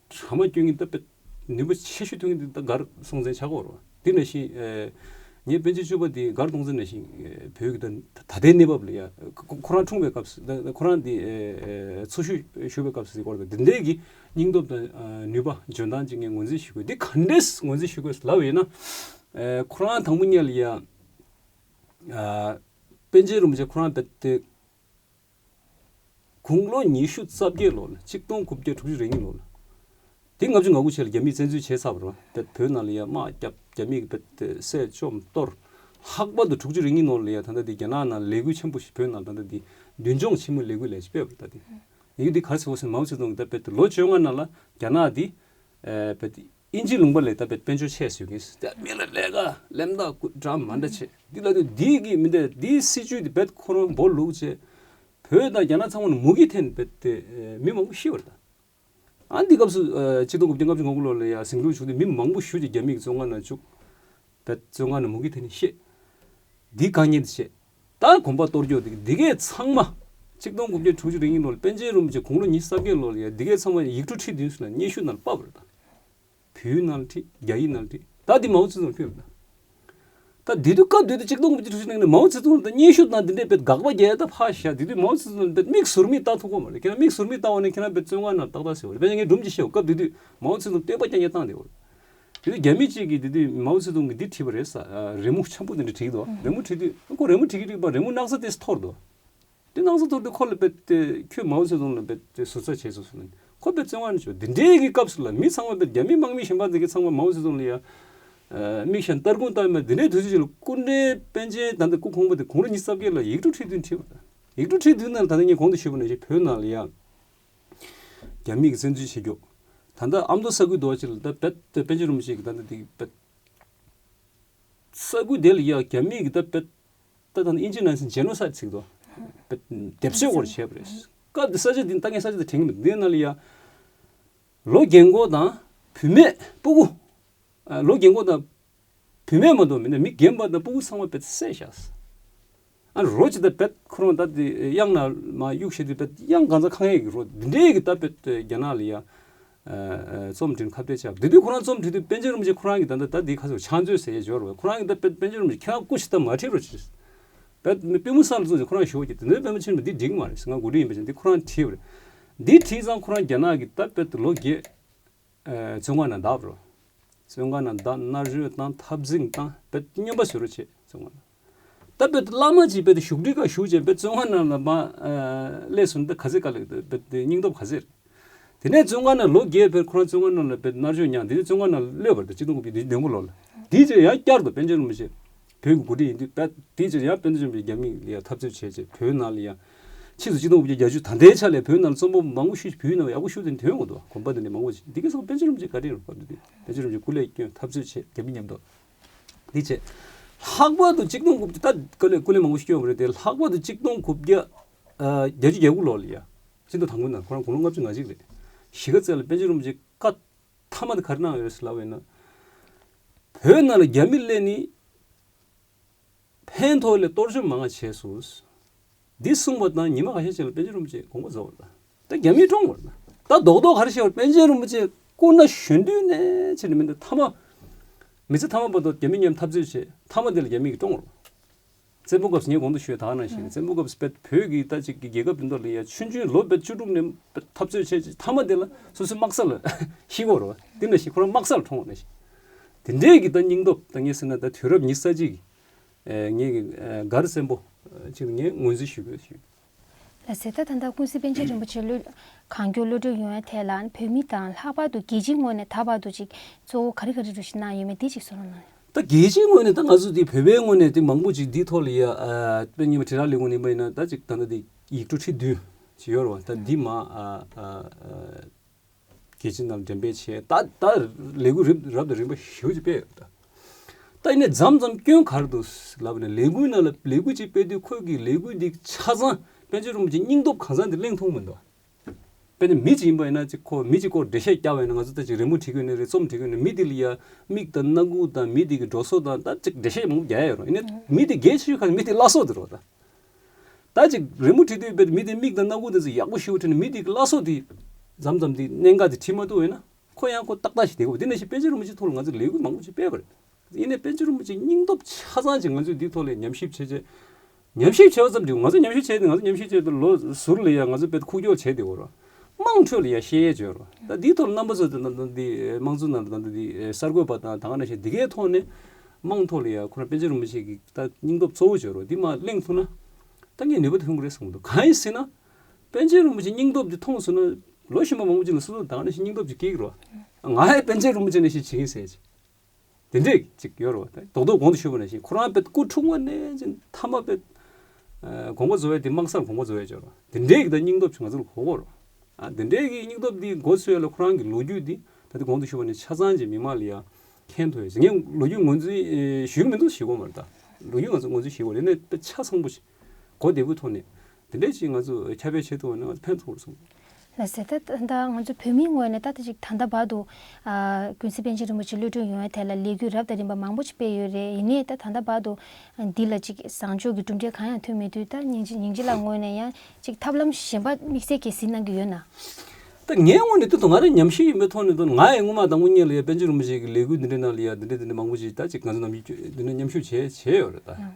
གྲ་མ་སྐྱོན་གྱི་ད་དཔེ་ནུས་པ་ཆེ་ཤོས་ཐོན་གྱི་འདི་ད་མགར་སྲོང་བཙན་ཆགས་ཀྱི་ཡོད་རེད། དེ་ནང་བཞིན་ངས་པཎ་ཆེན་བཅུ་པ་འདི་མགར་སྟོང་བཙན་ནང་བཞིན་བོད་ཀྱི་ད་ད་ལྟའི་གནས་བབ་ལ་ཡ་ཁོ་ཁོ་རང་འཁྲུངས་པའི་སྐབས་སུ་ད་ཁོ་རང་འདི་འཚོ་བཞུགས་བཞུགས་པའི་སྐབས་སུ་དེ་སྐོར་དང་དེ་འདྲའི་གི་སྙིང་སྟོབས་དང་ནུས་པ་འཇོན་ཐང་ཅིག་ངས་ངོས་འཛིན་ཞུ་དགོས། འདི་ག་འདྲས་ངོས་འཛིན་ཞུ་དགོས་ལབ་ཡིན་ན། ཁོ་རང་དང་པོ་ཉིད་ལ་ཡ་པཎ་ཆེན་རིན་པོ་ཆེ་ཁོ་རང་དཔེ་དེ། དགུང་ལོ་ཉི་ཤུ་རྩ་བརྒྱད་ལོ་ལ་གཅིག་སྟོང་དགུ་བརྒྱ་དྲུག་ཅུ་རེ་གཉིས་ལོ་ལ། དེ་ལྔ་བཅུ་ང་དགུ་ཆེ་ལ་རྒྱ་མིས་བཙན་འཛུལ་བྱས་ཚར་བ་རེད་བ། བོད་ནང་ལ་ཡ་དམག་བརྒྱབ། རྒྱ་མིས་བསད་བཅོམ་གཏོར། ལྷག་པར་དུ་དྲུག་ཅུ་རེ་གཉིས་ལོ་ལ་ཡ་ད་ལྟ་དེ་རྒྱ་ནག་ནང་ལས་འགུལ་ཆེན་པོ་ཞིག་བོད་ནང་ད་ལྟ་དེ་མདུན་ལྗོངས་ཆེན་མོའི་ལས་འགུལ་ལས་ཅིག་སྤེལ་བ་རེད། ད་དེ་ཡིག་འདི་ག་རེ་ཟེར་བ་ཟེར་ན་མའོ་ཙེ་ཏུང་གིས་ད་བོད་དེ་ལོ་བཅོ་ལྔ་ནང་ལ་རྒྱ་ནག་དེ་བོད་དེ། དབྱིན་ཇི་ལུང་པ་ལས་ད་བོད་དཔལ་འབྱོར་ཆེ་ཟེར་གྱིན། ད་མི་ལ་ལས་ཀ་ལེམ་ད་སྐུ་འདྲ་མ་འདྲ་བྱེད་འདི་ལ་དུས་འདི་གི་མི་འདི་འདིའི་སྲིད་བྱུས་འདི་བོད་ཁོ་རང་འབོ་ལུག་བྱེད། བོད་དང་རྒྱ་ནག་ཚང་མ་ནས་མུ་གེ་ཐོན་བོད་དེ་མི་མང་པོ་ཤི་བ་རེད་ད། ཨ་འདི་སྐབས་སུ་ཆིག་སྟོང་དགུ་བརྒྱ་ལྔ་བཅུ་ང་དགུ་ལོ་ལ་ཡ་ཟིང་འཁྲུག་བྱུང་སྟེ་མི་མང་པོ་ཤི་རྒྱུ་རྒྱ་མི་གི་བཙོན་ཁང་ནང་བཅུག་བོད་བཙོན་ཁང་ནས་མུ་གེ་ཐོན་ནས་ཤི། འདི་དཀའ་ངལ་འདི་བྱེད། ད་གོམ་པ་གཏོར་རྒྱུ་འདི་འདི་གས་ཚང་མ་ཆིག་སྟོང་དགུ་བརྒྱ་དྲུག་ཅུ་རེ་གཉིས་ལོ་ལ་པཎ་ཆེན་རིན་པོ་ཆེ་དགུང་ལོ་ཉི་ཤུ་རྩ་བརྒྱད་ལོ་ལ་ཡ་འདི་གས་ཚང་མ་ཡིག་འབྲུ་ཁྲི་བདུན་ཟེར་ན་སྙན་ཞུ་ནང་ལ་ཕབ་པ་རེད་ད། བོད་ཡིག་ནང་ལ་བྲིས། རྒྱ་ཡིག་ནང་ལ་བྲིས། ད་འདི་མའོ་ཙེ་ཏུང་ཕུལ་བ་རེད་ད། ད་དེ་དུས་སྐབས་དེ་དུས་ཆིག་སྟོང་དགུ་བརྒྱ་དྲུག་ཅུ་རེ་གཉིས་ནས་མའོ་ཙེ་ཏུང་ལ་ད་སྙན་ཞུ་དང་འདི་འདྲའི་བོད་དགག་པ་རྒྱག་ཡ་ད་ཕར་བཞག་དེ་དུས་མའོ་ཙེ་ཏུང་ལ་བོད་མིག་ཟུར་མིག་ལྟ་ཐུབ་ཀྱི་མ་རེད། ཁྱེད་རང་མིག་ཟུར་མིག་ལྟ་བ་ནས་ཁྱེད་རང་བོད་བཙོན་ཁང་ནང་ཏག་ཏག་ཟེར་བ་རེད། དཔེར་ན་ངས་སྒྲུང་ཅིག་བཤད། སྐབས་དེ་དུས་མའོ་ཙེ་ཏུང་བསྟོད་པ་རྐྱང་རྐྱང་བཏང་བསྡད་ཡོད་རེད། དེ་དུས་རྒྱ་མི་གཅིག་གིས་དེ་དུས་མའོ་ཙེ་ཏུང་གིས་འདི་བྲིས་པ་རེད་ས། རི་མོ་འཆམ་པོ་དེ་འདྲ་བྲིས་འདུག་རི་མོ་བྲིས་དུས་ཁོ་རི་མོ་བྲིས་ཀྱི་རིག་པ་རི་མོ་སྣག་ཚ་དེ་འཐོར་འདུག་དེ་སྣག་ཚ་འཐོར་དུས་ཁོ་ལ་བོད་དེ་ཁྱོད་མའོ་ཙེ་ཏུང་ལ་བོད་དེ་ཟུར་ཟ་བྱས་སོང་ཟེར་ནས་ཁོ་བོད་བཙོན་ཁང་ནས་བྱོས། འདི་འདྲའི་གི་སྐབས་སུ་ལ་མི་ཚང་མ་བོད་རྒྱ་མི་དམག་མི་གཞན་པ་འདི་གི་ཚང་མ་མའོ་ཙེ་ཏུང་ལ་ཡ་མིག་ཤེན་སྟར་ཁུང་བཏང་མ་འདི་འདྲའི་དུས་ཚོད་ཅིག་ལ་སྐུ་ཕྲེང་པཎ་ཆེན་ད་ལྟ་སྐུ་གོང་མ་དེ་དགུང་ལོ་ཉི་ཤུ་རྩ་བརྒྱད་ལ་ཡིག་འབྲུ་ཁྲི་བདུན་བྲིས་པ་རེད། ཡིག་འབྲུ་ཁྲི་བདུན་ནང་ད་ལྟ་ངས་གོང་དུ་ཞུས་པ་ནང་བཞིན་བོད་ནང་ལ་ཡ་རྒྱ་མི་གི་བཙན་འཛུལ་བྱེད་རྒྱུ། ད་ལྟ་ཨ་མདོ་ས་ཁུལ་དུ་བ་ཅིག་ལ་ད་བོད་དེ་པཎ་ཆེན་རིན་པོ་ཆེ་གི་ད་ལྟ་དེ་བོད་ས་ཁུལ་དེ་ལ་ཡ་རྒྱ་མི་གི་ད་བོད་ད་ད་ཨིན་ཇི་ནང་བཞིན་ཇེ་ནོ་སའིད་ཟེར་གི་འདུག་སྡེབ་གསོད་སྐོར་བྱས་པ་རེད། སྐབས་དེ་ས་ཆ་དེ་ད་ངས་ས་ཆ་དེ་དྲན་གི་མི་འདུག་དེ་ནང་ལ་ཡ་ལོ་རྒན་འཁོགས་དང་བུད་མེད་སྤུ་གུ། ལོ་རྒན་འཁོགས་དང་བུད་མེད་མ་གཏོགས་མི་སྣ་མི་རྒན་པ་དང་སྤུ་གུ་ཚང་མ་བོད་དེ་བསད་བཞག་ཨ་རོ་ཅི་ད་བོད་ཁོ་རང་ད་དེ་གཡང་ན་མ་གཡུག་བྱས་དུས་བོད་གཡང་གང་ཚ་གང་ཡས་ཀྱི་རོ་འདི་འདྲའི་གི་ད་བོད་རྒྱ་ནག་ལ་ཡ། རྩོམ་འབྲི་ཁ་གཏད་བཅག་དེ་དུས་ཁོ་རང་རྩོམ་འབྲི་དུས་པཎ་ཆེན་རིན་པོ་ཆེ་ཁོ་རང་གིས་ད་ལྟ་ད་འདི་ཁ་སོ་ཕྱག་མཛོད་ཟེར་ཡས་འབྱོར་བས་ཁོ་རང་གིས་ད་པཎ་པཎ་ཆེན་རིན་པོ་ཆེ་ཁྱེད་རང་སྐུ་ཞིག་ད་མ་ཁྲིད་རོགས་བྱེད། པཎ་མི་པུས་མོ་ས་ལ་བཙུགས་ཟེར་ཁོ་རང་ཞུ་བ་གྱིས་དེ་འདྲའི་པཎ་ཆེན་རིན་པོ་ཆེ་འདི་འགྲིག་མ་རེད་ཟེར། ང་མགོ་འདྲི་ཡིན་པ་ཅན་འདི་ཁོ་རང་ཁྲིད་པ་རེད། འདི་ཁྲིད་ཙང་ཁོ་རང་རྒྱ་ནག་གིས་ད་པཎ་ལོ་བརྒྱད་བཙོན་ཁང་ནང་བདག་རོ། བཙོན་ཁང་ནང་བདག་མནར་གཅོད་བཏང་འཐབ་འཛིང་བཏང་པཎ་རྙོག་པ་བཟོ་རོགས་བྱེད་བཙོན་ཁང་ནང་། ད་བོད་བླ་མ་གཅིག་བོད་བཞུགས་ཁྲི་ཁ་བཞུགས་བྱས་བོད་བཙོན་ཁང་ནང་ལ་མ་སླེབས་སོང་ད་ག་ཚད་དཀའ་ལས་བོད་སྙིང་སྟོབས་ག་ཚད་རེད། དེ་ནས་བཙོན་ཁང་ནང་ལོ་བརྒྱད་བོད་ཁོ་རང་བཙོན་ཁང་ནང་ལ་བོད་མནར་གཅོད་མྱངས་དེ་ནས་བཙོན་ཁང་ནང་གློད་པ་རེད་ད་ཆིག་སྟོང་དགུ་བརྒྱ་བདུན་ཅུ་དོན་དགུ་ལོ་ལ། དེའི་རྗེས་ཡང་བསྐྱར་དུ་པཎ་ཆེན་རིན་པོ་ཆེ་བོད་ཀྱི་འགོ་ཁྲིད་ཡིན་དུས་བོད་དེའི་རྗེས་ཡང་པཎ་ཆེན་རིན་པོ་ཆེ་རྒྱ་མི་ལ་ཡང་འཐབ་རྩོད་བྱས་རྗེས་བོད་ནང་ལ་ཡང་ཕྱིས་སུ་ཆིག་སྟོང་དགུ་བརྒྱ་བརྒྱད་ཅུ་ད་ལྟའི་ཆ་ལས་བོད་ནང་ལ་རྩོམ་པ་པོ་མང་པོ་ཞིག་བོད་ནང་ཡག་པོ་ཞུ་དེ་ཐོན་འོང་དུ་གོམ་པ་དེ་འདྲ་མང་པོ་ཞིག་འདི་ག་སོང་པཎ་ཆེན་རིན་པོ་ཆེ་བཀའ་དྲིན་རེད་བབ་དུས་པཎ་ཆེན་རིན་པོ་ཆེ་སྐུ་ལས་བསྐྱོན་འཐབ་རྩོད་བྱས་རྒྱ་མི་མཉམ་དུ། འདི་བྱས། ལྷག་པར་དུ་ཆིག་སྟོང་དགུ་བརྒྱ་ད་སྐུ་ལས་སྐུ་ལས་མང་པོ་ཞིག་བསྐྱོན་པ་རེད་དེ་ལྷག་པར་དུ་ཆིག་སྟོང་དགུ་བརྒྱ་བརྒྱད་ཅུ་གྱ་དགུ་ལོ་ལ་ཡ། སྤྱི་ཟླ་དང་པོའི་ནང་ཁོ་རང་དགུང་ལོ་ལྔ་བཅུ་ང་གཅིག་རེད། གཞིས་ཀ་རྩེ་ལ་པཎ་ཆེན་རིན་པོ་ཆེ་བཀའ་མཐའ་མ་དེ་ག་རེ་གནང་ཡོད་རེད་ཟེར་ལབ་པ་ཡིན་ན། བོད་ནང་ལ་རྒྱ་མི་སླེབས་ནི། ཕན་ཐོགས་ལས་གཏོར་བཅོམ་མང་བ་བྱས་སོང་། འདི་གསུངས་པ་དང་ཉི་མ་ཁ་ཤས་ཤིག་ལ་པཎ་ཆེན་རིན་པོ་ཆེ་དགོངས་པ་རྫོགས་པ་རེད། ད་རྒྱ་མིས་བཀྲོངས་པ་རེད། ད་རྡོག་རྡོག་ག་རེ་བཤད་པ་པཎ་ཆེན་རིན་པོ་ཆེ་སྐུ་ན་གཞོན་དུས་ནས་བྱས་ནས་མི་འདུག་མཐའ་མ། མི་ཚེ་མཐའ་མ་བར་དུ་རྒྱ་མི་མཉམ་འཐབ་རྩོད་བྱས་མཐའ་མ་དེ་ལ་རྒྱ་མི་གིས་བཀྲོངས་པ་རེད། བཙན་པོ་སྐབས་སུ་ངས་གོང་དུ་ཞུས་ད་ནང་བཞིན་བཙན་པོ་སྐབས་སུ་བོད་ཀྱི་ད་ཅིག་གི་རྒྱལ་ཁབ་འདི་འདྲ་ལ་ཡ་ཆུང་ཆུང་ལོ་བོད་བཅུ་དྲུག་ནས་འཐབ་རྩོད་བྱས་རྗེས་མཐའ་མ་དེ་ལ་སོ་སོའི་དམག་ས་ལ་ཤི་གོ་རེད་བ། དེ་ནང་བཞིན་ཁོ་རང་དམག་ས་ལ་གྲོངས་པ་ནང་བཞིན། དེ་འདྲའི་གི་ད་སྙིང་སྟོབས་ད་ངས་ཟེར་ན་ད་དུས་རབས་ཉི་ཤུ་རྩ་གཅིག་གི་ངས་གི་མགར་བཙན་པོ་ཅིག་ངས་ངོས་འཛིན་ཞུ་དགོས་ཞུ། ལགས་སོ། ད་ད་ལྟ་ཀུན་གཟིགས་པཎ་ཆེན་རིན་པོ་ཆེ་གློད་གང་མགྱོགས་གློད་གྲོལ་ཡོང་བའི་ཐད་ལ་བོད་མི་དང་ལྷག་པར་དུ་རྒྱལ་སྤྱིའི་ངོས་ནས་ད་བར་དུ་ཅིག་གཙོ་བོ་ག་རེ་ག་རེ་རུ་ཞིག་གནང་ཡོད་མེད་དེ་ཅིག་གསུང་རོགས་གནང་། ད་ རྒྱལ་སྤྱིའི་ངོས་ནས་ད་ང་ཚོ་འདི་བོད་པའི་ངོས་ནས་འདི་མང་པོ་ཅིག་འདིའི་ཐོག་ལ་ཡ། ཨ། དཔེ་ཉིན་མ་དྲིལ་བསྒྲགས་ལས་ཁུངས་ནས་པ་ཡིན་ན་ད་ཅིག་ད་ལྟ་འདི་ཡིག་འབྲུ་ཁྲི་བདུན་ཅིག་ཡོད་རེད་བ། ད་འདི་མ། ཨ། ཨ། རྒྱལ་སྤྱི་ནང་འགྲེམས་སྤེལ་བྱས། ད་ད་ལས་འགུལ་རིམ་རབ་དང་རིམ་པ་ཞེ་པོ་ཅིག་སྤེལ་ཡོད་ད། ད་ཡིན་ནའི་མཚམས་མཚམས་སྐྱོན་ག་རེ་འདུག་ལབ་ན། ལས་འགུལ་ནང་ལ་ལས་འགུལ་ཅིག་སྤེལ་དུས་ཁོས་ཀྱི་ལས་འགུལ་འདི་ཆ་ཚང་པཎ་ཆེན་རིན་པོ་ཆེའི་སྙིང་སྟོབས་གང་ཚང་འདི་གླེང་ཐུབ་མི་འདུག། དཔེར་ན་མི་གཅིག་ཡིན་པ་ཡིན་ན་ཅིག་ཁོ་མི་གཅིག་སྐོར་འགྲེལ་བཤད་བརྒྱབ་པ་ཡིན་ན། ང་ཚོ་ད་ཅིག་རི་མོ་བྲིས་གི་ཡོད་ནའི་རེད། རྩོམ་བྲིས་གི་ཡོད་ནའི་རེད། མི་འདི་ལ་ཡ་མིག་དང་སྣ་ཁུག་དང་མི་འདི་གི་འགྲོ་སོང་དང་ད་ཅིག་འགྲེལ་བཤད་མང་པོ་རྒྱག་ཡ་ཡོད་རེད། ཡིན་ནའི་མི་འདི་གལ་ཆེ་ཤོས་ག་ནི་མི་འདི་བླ་སྲོག་འདི་རེད་ད། ད་ཅིག་རི་མོ་བྲིས་དུས་དཔེ་མི་དེ་མིག་དང་སྣ་ཁུག་དེ་ཚོ་ཡག་པོ་ཞེ་པོ་བྲིས་ནས། མི་དེ་གི་བླ་སྲོག་དེ་མཚམས་མཚམས་དེ་གནད་འགག་དེ་བྲིས་མ་ཐུབ་ཡོད་ན། ཁོ་ཡང་ཁོ་ཏག་ཏག་ཞིག་བསྡད་དགོས་པ། དེ་ནང་བཞིན་པཎ་ཆེན་རིན་པོ་ཆེའི་ཐོག་ལ་ང་ཚོས་ལས་འགུལ་མང་པོ་ཞིག་སྤེལ་བ་རེད། ཡིན་ནའི་པཎ་ཆེན་རིན་པོ་ཆེའི་སྙིང་སྟོབས་ཆ་ཚང་ཅིག་ང་ཚོས་འདིའི་ཐོག་ལ་ཉམས་ཞིབ་བྱས་བྱས། ཉམས་ཞིབ་བྱས་པ་ཙམ་གྱིས་ང་ཚོ་ཉམས་ཞིབ་བྱས་ཏེ། ང་ཚོ་ཉམས་ཞིབ་བྱས་ཏེ་ལོ་ཟུར་ལ་ཡ་ང་ཚོ་དཔེ་ཁུག་ཀྱོག་བྱས་བསྡད་ཡོད་རེད། དམངས་ཁྲོད་ལ་ཡ་བཤད་ཡས་བྱས་ཡོད་རེད། ད་འདིའི་ཐོག་ལ་རྣམ་པ་ཚོ་ད་ད་འདི་དམངས་གཙོ་ནང་ད་ད་འདི་གསར་འགོད་པ་དང་ད་ག་ནང་བཞིན་འདི་གའི་ཐོག་ནས་དམངས་ཐོག་ལ་ཡ་ཁོ་རང་པཎ་ཆེན་རིན་པོ་ཆེ་གི་ད་སྙིང་སྟོབས་གཙོ་བོ་བྱས་རེད། འདི་མར་གླེང་ཐུབ་ན། ད་ངས་ནུས་པ་ཐོན་གི་རེད་བསམ་གི་འདུག། གང་ཡིན་ཟེར་ན། པཎ་ཆེན་རིན་པོ་ཆེའི་སྙིང་སྟོབས་འདི་མཐོང་སོང་ན། ལོ་གཞོན་པ་མང་པོ་ཅིག་ལ་སོ་སོ་ད་ག་ནང་བཞིན་སྙིང་སྟོབས་ཅིག་སྐྱེ་གི་རེད། ང་ཡང་པཎ་ཆེན་རིན་པོ་ཆེ་ནང་བཞིན་བྱེད་ཀྱི་ཡིན་ཟེར་ཅིག། དེ་འདྲས་ཅིག་ཡོད་རེད་བ། ད་རྡོག་རྡོག་གོང་དུ་ཞུས་པ་ནང་བཞིན་ཁོ་རང་དཔེ་སྐུ་འཁྲུངས་པ་ནས་ཅིག་མཐའ་མ་དཔེ། ཨ། དགོངས་པ་རྫོགས་ཡས་དེ་དམག་སར་དགོངས་པ་རྫོགས་ཡས་ཅིག་ཡོད་རེད་བ། དེ་འདྲས་ཀྱི་ད་སྙིང་སྟོབས་ཅིག་ང་ཚོ་ལ་དགོས་ཀྱི་ཡོད་རེད་བ། ཨ། དེ་འདྲས་ཀྱི་སྙིང་སྟོབས་འདི་འགོ་ཚུགས་ཡས་ལ་ཁོ་རང་གི་ལོ་རྒྱུས་འདི་ད་ལྟ་གོང་དུ་ཞུས་པ་ནས་ཆ་ཚང་ཅིག་མི་མང་ལ་ཡ་མཁྱེན་ཐུབ་ཡས་ཟེར། ངས་ལོ་རྒྱུས་ངོས་འཛིན་ཞུ་གི་མི་འདུག་ཞུ་གི་མ་རེད་ད། ལོ་རྒྱུས་ང་ཚོ་ངོས་འཛིན་ཞུ་གི་ཡོད་རེད། ཡིན་ནའི་དཔེ་ཆ་ཚང་པོ་ཞིག་གོ་བདེ་པོའི་ཐོག་ནས་དེ་འདྲས་ཅིག་ང་ཚོ་ཁྱབ་སྤེལ་བྱེད་ཐུབ་པ་ན་ཕན་ཐོགས་རེད་བསམ། ལགས་སོ། ད་ད་ང་ཚོ་བོད་མིའི་ངོས་ནས་ད་ལྟ་ཅིག་ད་ལྟ་བར་དུ། ཨ། ཀུན་གཟིགས་པཎ་ཆེན་རིན་པོ་ཆེ་གློད་གྲོལ་ཡོང་བའི་ཐད་ལ་ལས་འགུལ་རབ་དང་རིམ་པ་མང་པོ་ཅིག་སྤེལ་ཡོད་རེད། ཡིན་ནའི་ད་ད་ལྟ་བར་དུ་འདི་ལ་ཅིག་བཟང་ཕྱོགས་ཀྱི་གྲུབ་འབྲས་གང་ཡང་ཐོན་མེད་དུས། ད་སྙིང་རྗེ་སྙིང་རྗེ་ལགས་ངོས་ནས་ཡང་ཅིག་ཐབས་ལམ་གཞན་པ་དམིགས་བསལ་གྱིས་གཟིགས་གནང་གི་ཡོད་ན། ད་ངའི་ངོས་ནས་ད་དུང་ང་རང་ཉམས་ཞིབ་ཡིན་པའི་ཐོག་ནས། ད་ང་ཡི་སྔོན་མ་དང་དངོས་གནས་ལ་ཡ་པཎ་ཆེན་རིན་པོ་ཆེ་གི་ལས་འགུལ་འདི་འདྲའི་ནང་ལ་ཡ་འདི་འདྲ་འདི་འདྲ་མང་པོ་ཅིག་ད་ཅིག་ང་ཚོ་ནམ་རྒྱུན་འདི་འདྲ་མཉམ་ཞུགས་བྱས་བྱས་ཡོད་རེད་ད།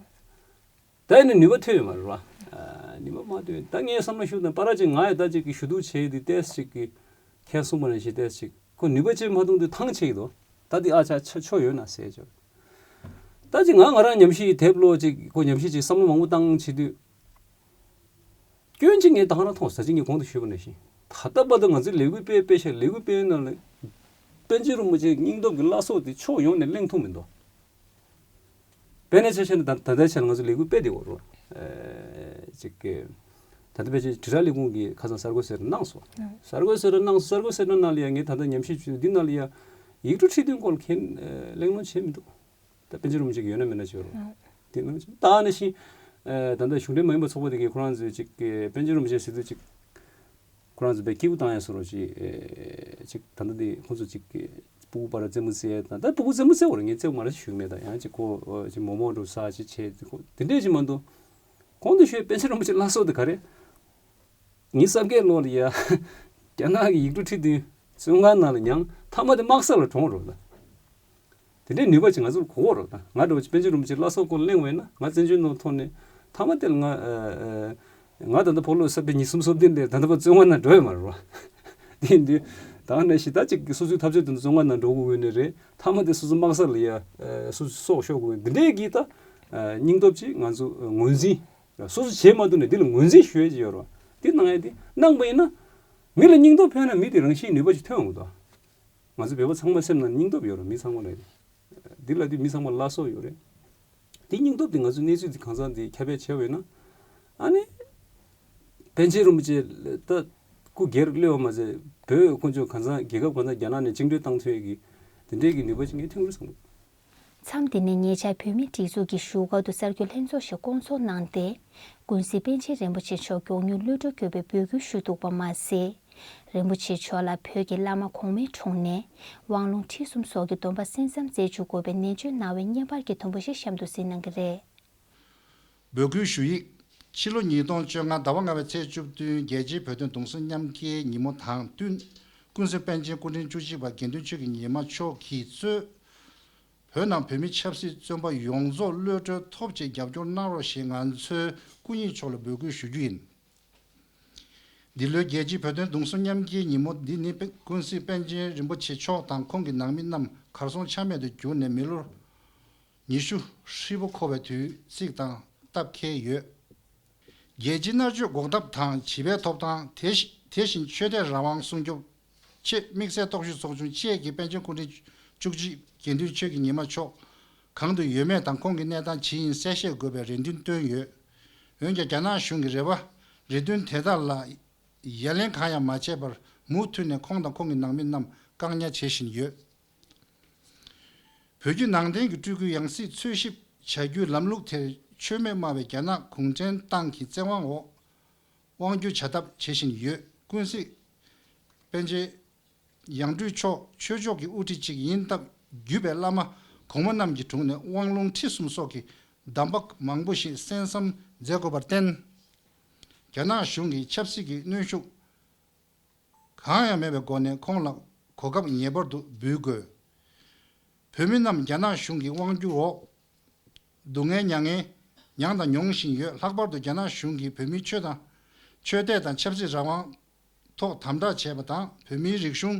ད་ཡིན་ན་ནུས་པ་ཐོན་ཡོད་མ་རེད་བ། ཨ། ནུས་པ་མ་ཐོན། ད་ངས་བསམ་བློ་ཞུ་དང་པ་ར་ཅིག་ང་ཡི་ད་ཅིག་གི་ཞུ་གཏུག་བྱས་ཏེ་ཏོག་ཙམ་ཅིག་གི་ཁྱེད་གསུངས་པ་ནང་བཞིན་ཏོག་ཙམ་ཅིག་ཁོ་ནུས་པ་ཅིག་མ་ཐོན་དུས་ཐང་ཆད་ཀྱི་འདུག། ད་འདི་ཨ་ཅག་ཆ་ཆོ་ཡོད་ན་ཟེར་ཅོ། ད་ཅིག་ང་ང་རང་ཉམས་ཞིབ་དེབ་ཀློག་ཅིག་ཁོ་ཉམས་ཞིབ་ཅིག་བསམ་བློ་མང་པོ་བཏང་བྱེད་དུས། སྐྱོན་གཅིག་ངས་ད་ག་རང་མཐོང་། ཟ་ཅིག་ངས་གོང་དུ་ཞུས་པ་ནང་བཞིན་ད་ལྟ་བར་དུ་ང་ཚོས་ལས་འགུལ་སྤེལ་སྤེལ་ཤག་ལས་འགུལ་སྤེལ་ནང་ལ་པཎ་ཆེན་རིན་པོ་ཆེའི་སྙིང་སྟོབས་ཀྱི་བླ་སྲོག་དེ་ཕྱོགས་ཡོངས་ནས་གླེང་ཐུབ་མི་འདུག། དཔེར་ན་ཆ་བཞག་ན་ད་ད་ལྟའི་ཆར་ང་ཚོ་ལས་འགུལ་སྤེལ་བསྡད་ཡོད་རེད། ཨེ། ཅིག་གི་ད་ལྟ་ཕལ་ཆེར་དྲིལ་བསྒྲགས་ལས་ཁུངས་ཀྱིས་ཁ་སང་གསར་འགོད་ཟེར་གནང་སོང་། གསར་འགོད་ཟེར་གནང་སོང་། གསར་འགོད་ཟེར་གནང་ནང་ལ་ཡ་ངས་ད་ལྟ་ཉམས་ཞིབ་བྱས་འདི་ནང་ལ་ཡ་ཡིག་འབྲུ་ཁྲི་བདུན་སྐོར་ལ་གང་ཡང་གླེང་སློང་བྱས་མི་འདུག། ད་པཎ་ཆེན་རིན་པོ་ཆེ་གི་ཡོད་ན་མེད་ན་བྱས་རེད། དེ་ནང་བཞིན་ད་ནང་བཞིན། ཨེ། ད་ལྟ་གཞུང་འབྲེལ་མ་ཡིན་པ་ཚོགས་པ་དེ་གིས་ཁོ་རང་ཚོས་ཅིག་གི་པཎ་ཆེན་རིན་པོ་ཆེ་ཟེར་དུས་ཅིག་ཁོ་རང་ཚོ་དཔེ་སྐྱིད་པོ་བཏང་ཡ་བཟོ་འདྲ་ཅིག། ཨེ། ཅིག་ད་ལྟ་འདི་ཁོང་ཚོ་ཅིག་གི་སྤུ་གུ་ཕར་རྩེད་མོ་རྩེ་ཡ་དང་། ད་སྤུ་གུ་རྩེད་མོ་རྩེ་བ་རེད། ངས་རྩེ་བ་མ་རེད་ཞུས་མེད། ད་ཡང་ཅིག་ཁོ་ཅིག་མོག་མོག་འདྲ་ཟ་ཅིག་བྱས་ཁོ་དེ་འདྲས་ཅིག་མ་གཏོགས། གོང་དུ་ཞུས་པའི་པཎ་ཆེན་རིན་པོ་ཆེ་བླ་སྲོག་དེ་ག་རེ། ངའི་བསམ་ཁའི་ཀློང་ལ་ཡ་རྒྱ་ནག་གི་ཡིག་འབྲུ་ཁྲི་བདུན་བཙོན་ཁང་ནང་ལ་མྱངས། མཐའ་མ་དེ་དམག་ས་ལ་གྲོངས་རེད་ད། དེ་འདྲའི་ནུས་པ་ཅིག་ང་ཚོར་དགོས་རེད་ད། ང་འདྲ་བོ་ཅིག་པཎ་ཆེན་རིན་པོ་ཆེ་བླ་སྲོག་སྐོར་གླེང་བས་ན། ང་བཙན་བྱོལ་ནང་ཐོག་ནས་མཐའ་མ་དེ་ལ་ང་། ཨ། ཨ། ང་ད་ལྟ་ཕོ་ལོ་ས་པའི་ཉི་གསུམ་སོ་བདུན་ལས་ད་ལྟ་བར་བཙོན་ཁང་ནང་འགྲོ་ཡོད་མ་རེད་བ། དེ་ཡིན་དུས་ད་ནང་བཞིན་ད་ཅིག་སོ་སོའི་ཐབས་ཇུས་དེ་ཚོ་བཙོན་ཁང་ནང་འགྲོ་དགོས་ཀྱི་ནི་རེད། མཐའ་མ་དེ་སོ་སོ་དམག་ས་ལ་ཡ། ཨ། སོ་སོ་སྲོག་ཤོར་དགོས་ཀྱི་འདི་འདྲའི་གི་ད། ཨ། སྙིང་སྟོབས་ཅིག་ང་ཚོ་ངོས་འཛིན། སོ་སོ་བྱེད་མ་ཐུབ་ནས་འདི་ལ་ངོས་འཛིན་ཞུ་ཡས་ཅིག་ཡོད་རེད་བ། འདི་གནང་ཡས་འདི་གནང་པ་ཡིན་ན། མི་ལ་སྙིང་སྟོབས་འཕེལ་ན་མི་དེ་རང་བཞིན་ནུས་པ་ཅིག་ཐོན་འོང་གི་འདུག། ང་ཚོ་བོད་པ་ཚང་མ་སེམས་ནང་སྙིང་སྟོབས་ཡོད་རེད། མི་ཚང་མ་ལ་རེད། འདི་ལ་འདི་མི་ཚང་མ་ལ་བླ་སྲོག་ཡོད་རེད། འདི་སྙིང་སྟོབས་འདི་ང་ཚོ་གནས་ཚུལ་འདི་གང་ཚང་འདི་ཁྱབ་སྤེལ་བྱས་པ་ཡིན་ན། ཨ་ནི། པཎ་ཆེན་རིན་པོ་ཆེ་ད་སྐུ་སྒེར་གློད་པ་མ་ཟད། བོད་དཀོན་མཆོག་གང་ཚང་རྒྱལ་ཁབ་གང་ཚང་རྒྱ་ནག་ནས་བཅིངས་འགྲོལ་བཏང་ཐུབ་ཡས་ཀྱི་འདི་འདྲའི་གི་ནུས་པ་ཅིག་ངས་ཐོན་གི་རེད་བསམ་གི། མཚམས་འདི་ནས་ཉེ་ཆར་བོད་མིའི་སྒྲིག་འཛུགས་ཀྱི་བཞུགས་སྒར་དུ་གསར་འགོད་ལྷན་ཚོགས་ཤིག་བསྐོང་ཚོགས་གནང་སྟེ། ཀུན་གཟིགས་པཎ་ཆེན་རིན་པོ་ཆེ་མཆོག་མགྱོགས་མྱུར་གློད་གྲོལ་དགོས་པའི་འབོད་སྐུལ་ཞུ་འདུག་པ་མ་ཟད། རིན་པོ་ཆེ་མཆོག་ལ་བོད་ཀྱི་བླ་མ་གོང་མའི་དྲུང་ནས་དབང་ལུང་ཁྲིད་གསུམ་སོགས་ཀྱི་སྡོམ་པ་གསན་བསམ་མཛད་བཅུག་དགོས་པའི་ནན་བརྗོད་གནང་བའི་བརྙན་པར་གྱི་དུམ་བུ་ཞིག་གཤམ་དུ་གཟིགས་གནང་གི་རེད། འབོད་སྐུལ་ཞུ་ཡིག། ཕྱི་ལོ་ཉིས་སྟོང་བཅོ་ལྔ་ཟླ་བ་ལྔ་པའི་ཚེས་བཅུ་བདུན་རྒྱལ་སྤྱིའི་བོད་དོན་གདུང་སེམས་མཉམ་སྐྱེའི་ཉིན་མོ་དང་བསྟུན། ཀུན་གཟིགས་པཎ་ཆེན་སྐུ་ཕྲེང་བཅུ་གཅིག་པ་དགེ་འདུན་ཆོས་ཀྱི་ཉི་མ་མཆོག་གིས་གཙོས། བོད་ནང་བོད་མི་ཆབ་སྲིད་བཙོན་པ་ཡོངས་རྫོགས་གློད་གྲོལ་ཐོབ་ཆེད་རྒྱབ་སྐྱོར་གནང་རོགས་ཞེས་ང་ཚོའི་སྐུ་ཉིད་མཆོག་ལ་འབོད་སྐུལ་ཞུ་རྒྱུ་ཡིན། འདི་ལོའི་རྒྱལ་སྤྱིའི་བོད་དོན་གདུང་སེམས་མཉམ་སྐྱེའི་ཉིན་མོ་འདི་ནི་ཀུན་གཟིགས་པཎ་ཆེན་རིན་པོ་ཆེ་མཆོག་དང་ཁོང་གི་ནང་མི་རྣམས་གར་སོང་ཆ་མེད་དུ་གྱུར་ནས་མི་ལོ་ཉི་ཤུ་ཧྲིལ་པོ་འཁོར་བའི་དུས་ཚིགས་དང་སྟབས་འཁེལ་ཡོད། རྒྱལ་སྤྱིའི་མནར་གཅོད་འགོག་ཐབས་དང་བྱིས་པའི་ཐོབ་ཐང་། དེ་བཞིན་དེ་བཞིན་ཆོས་དད་རང་དབང་སྲུང་སྐྱོབ་ཆེད་དམིགས་བསལ་རྟོག་ཞིབ་ཚོགས་ཆུང་བཅས་ཀྱིས་པཎ་ཆེན་སྐུ་ཕྲེང་བཅུ་གཅིག་དགེ་འདུན་ཆོས་ཀྱི་ཉི་མ་མཆོག་ གང་དུ་ཡོད་མེད་དང་ཁོང་གི་གནས་སྟངས་ཇི་ཡིན་གསལ་བཤད་དགོས་པའི་རེ་འདུན་བཏོན་ཡོད། འོན་ཀྱང་རྒྱ་ནག་གཞུང་གི་རེ་བ་རེ་འདུན་དེ་དག་ལ་ཡ་ལན་གང་ཡང་མ་བྱས་པར་མུ་མཐུད་ནས་ཁོང་དང་ཁོང་གི་ནང་མི་རྣམས་བཀག་ཉར་བྱེད་བཞིན་ཡོད། བོད་བརྒྱུད་ནང་བསྟན་གྱི་སྤྲུལ་སྐུའི་ཡང་སྲིད་འཚོལ་ཞིབ་བྱ་རྒྱུའི་ལམ་ལུགས་དེར་ཆོས་མེད་སྨྲ་བའི་རྒྱ་ནག་གུང་ཁྲན་ཏང་གི་བཙན་དབང་འོག་དབང་བསྒྱུར་བྱ་ཐབས་བྱེད་བཞིན་ཡོད། ཀུན་གཟིགས་པཎ་ཆེན་ཡང་སྤྲུལ་མཆོག་ཆོས་ཕྱོགས་ཀྱི་དབུ་ཁྲིད་ཅིག་ཡིན་སྟབས། བརྒྱུད་པའི་བླ་མ་གོང་མ་རྣམས་ཀྱི་དྲུང་ནས་དབང་ལུང་ཁྲིད་གསུམ་སོགས་ཀྱི་གདམས་པ་མང་པོ་ཞིག་གསན་བསམ་མཛད་དགོས་པར་བརྟེན། རྒྱ་ནག་གཞུང་གིས་ཆབ་སྲིད་ཀྱི་གནོན་ཤུགས་གང་ཡང་མེད་པའི་སྒོ་ནས་ཁོང་ལ་གོ་སྐབས་ངེས་པར་དུ་འབུལ་དགོས། བོད་མི་རྣམས་རྒྱ་ནག་གཞུང་གི་དབང་སྒྱུར་འོག་སྡུག་བསྔལ་མྱ་ངན་མྱངས་དང་མྱོང་བཞིན་ཡོད། ལྷག་པར་དུ་རྒྱ་ནག་གཞུང་གིས་བོད་མིའི་ཆོས་དང་། ཆོས་དད་དང་ཆབ་སྲིད་རང་དབང་ཐོག་དམ་དྲག་བྱས་པ་དང་། བོད་མིའི་རིག་གཞུང་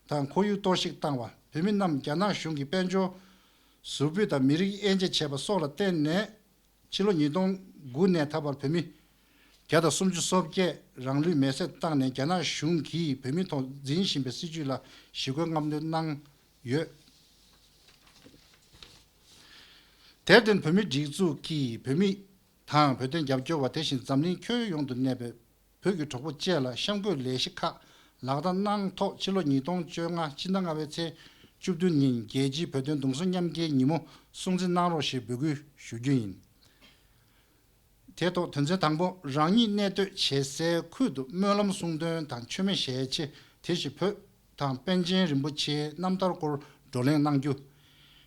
དང་ཁོར་ཡུག་གཏོར་བཤིག་བཏང་བ། བོད་མི་རྣམས་རྒྱ་ནག་གཞུང་གི་དཔལ་འབྱོར་ཟུར་ཕུད་དང་མི་རིགས་དབྱེ་འབྱེད་བྱས་པ་སོགས་ལ་བརྟེན་ནས། ཕྱི་ལོ་ཉིས་སྟོང་དགུ་ནས་ད་བར་བོད་མི་བརྒྱ་དང་སུམ་ཅུ་སོ་བརྒྱད་རང་ལུས་མེར་སྲེག་བཏང་ནས། རྒྱ་ནག་གཞུང་གིས་བོད་མིའི་ཐོག་འཛིན་བཞིན་པའི་སྲིད་བྱུས་ལ་ཞི་རྒོལ་རྔམ་སྟོན་གནང་ཡོད། དེར་བརྟེན། བོད་མིའི་སྒྲིག་འཛུགས་ཀྱིས་བོད་མི་དང་བོད་དོན་རྒྱབ་སྐྱོར་བ། དེ་བཞིན་འཛམ་གླིང་ཁྱོན་ཡོངས་སུ་གནས་པའི་བོད་ཀྱི་གྲོགས་པོ་བཅས་ལ་གཤམ་འཁོད་ལས་གཞི་ཁག་ལག་བསྟར་གནང་ཐོག་ཕྱི་ལོ་ཉིས་སྟོང་བཅོ་ལྔ་ཕྱི་ཟླ་ལྔ་པའི་ཚེས་བཅུ་བདུན་ཉིན་རྒྱལ་སྤྱིའི་བོད་དོན་གདུང་སེམས་མཉམ་སྐྱེའི་ཉིན་མོ་སྲུང་བརྩི་གནང་རོགས་ཞེས་འབོད་སྐུལ་ཞུ་རྒྱུ་ཡིན། དེའི་ཐོག་དོན་ཚན་དང་པོ། རང་ཉིད་གནས་སྡོད་བྱེད་སའི་ཁུལ་དུ་སྨོན་ལམ་གསུང་འདོན་དང་མཆོད་མེ་ཞལ་ཕྱེ། དེ་བཞིན་བོད་དང་པཎ་ཆེན་རིན་པོ་ཆེའི་རྣམ་ཐར་སྐོར་བགྲོ་གླེང་གནང་རྒྱུ།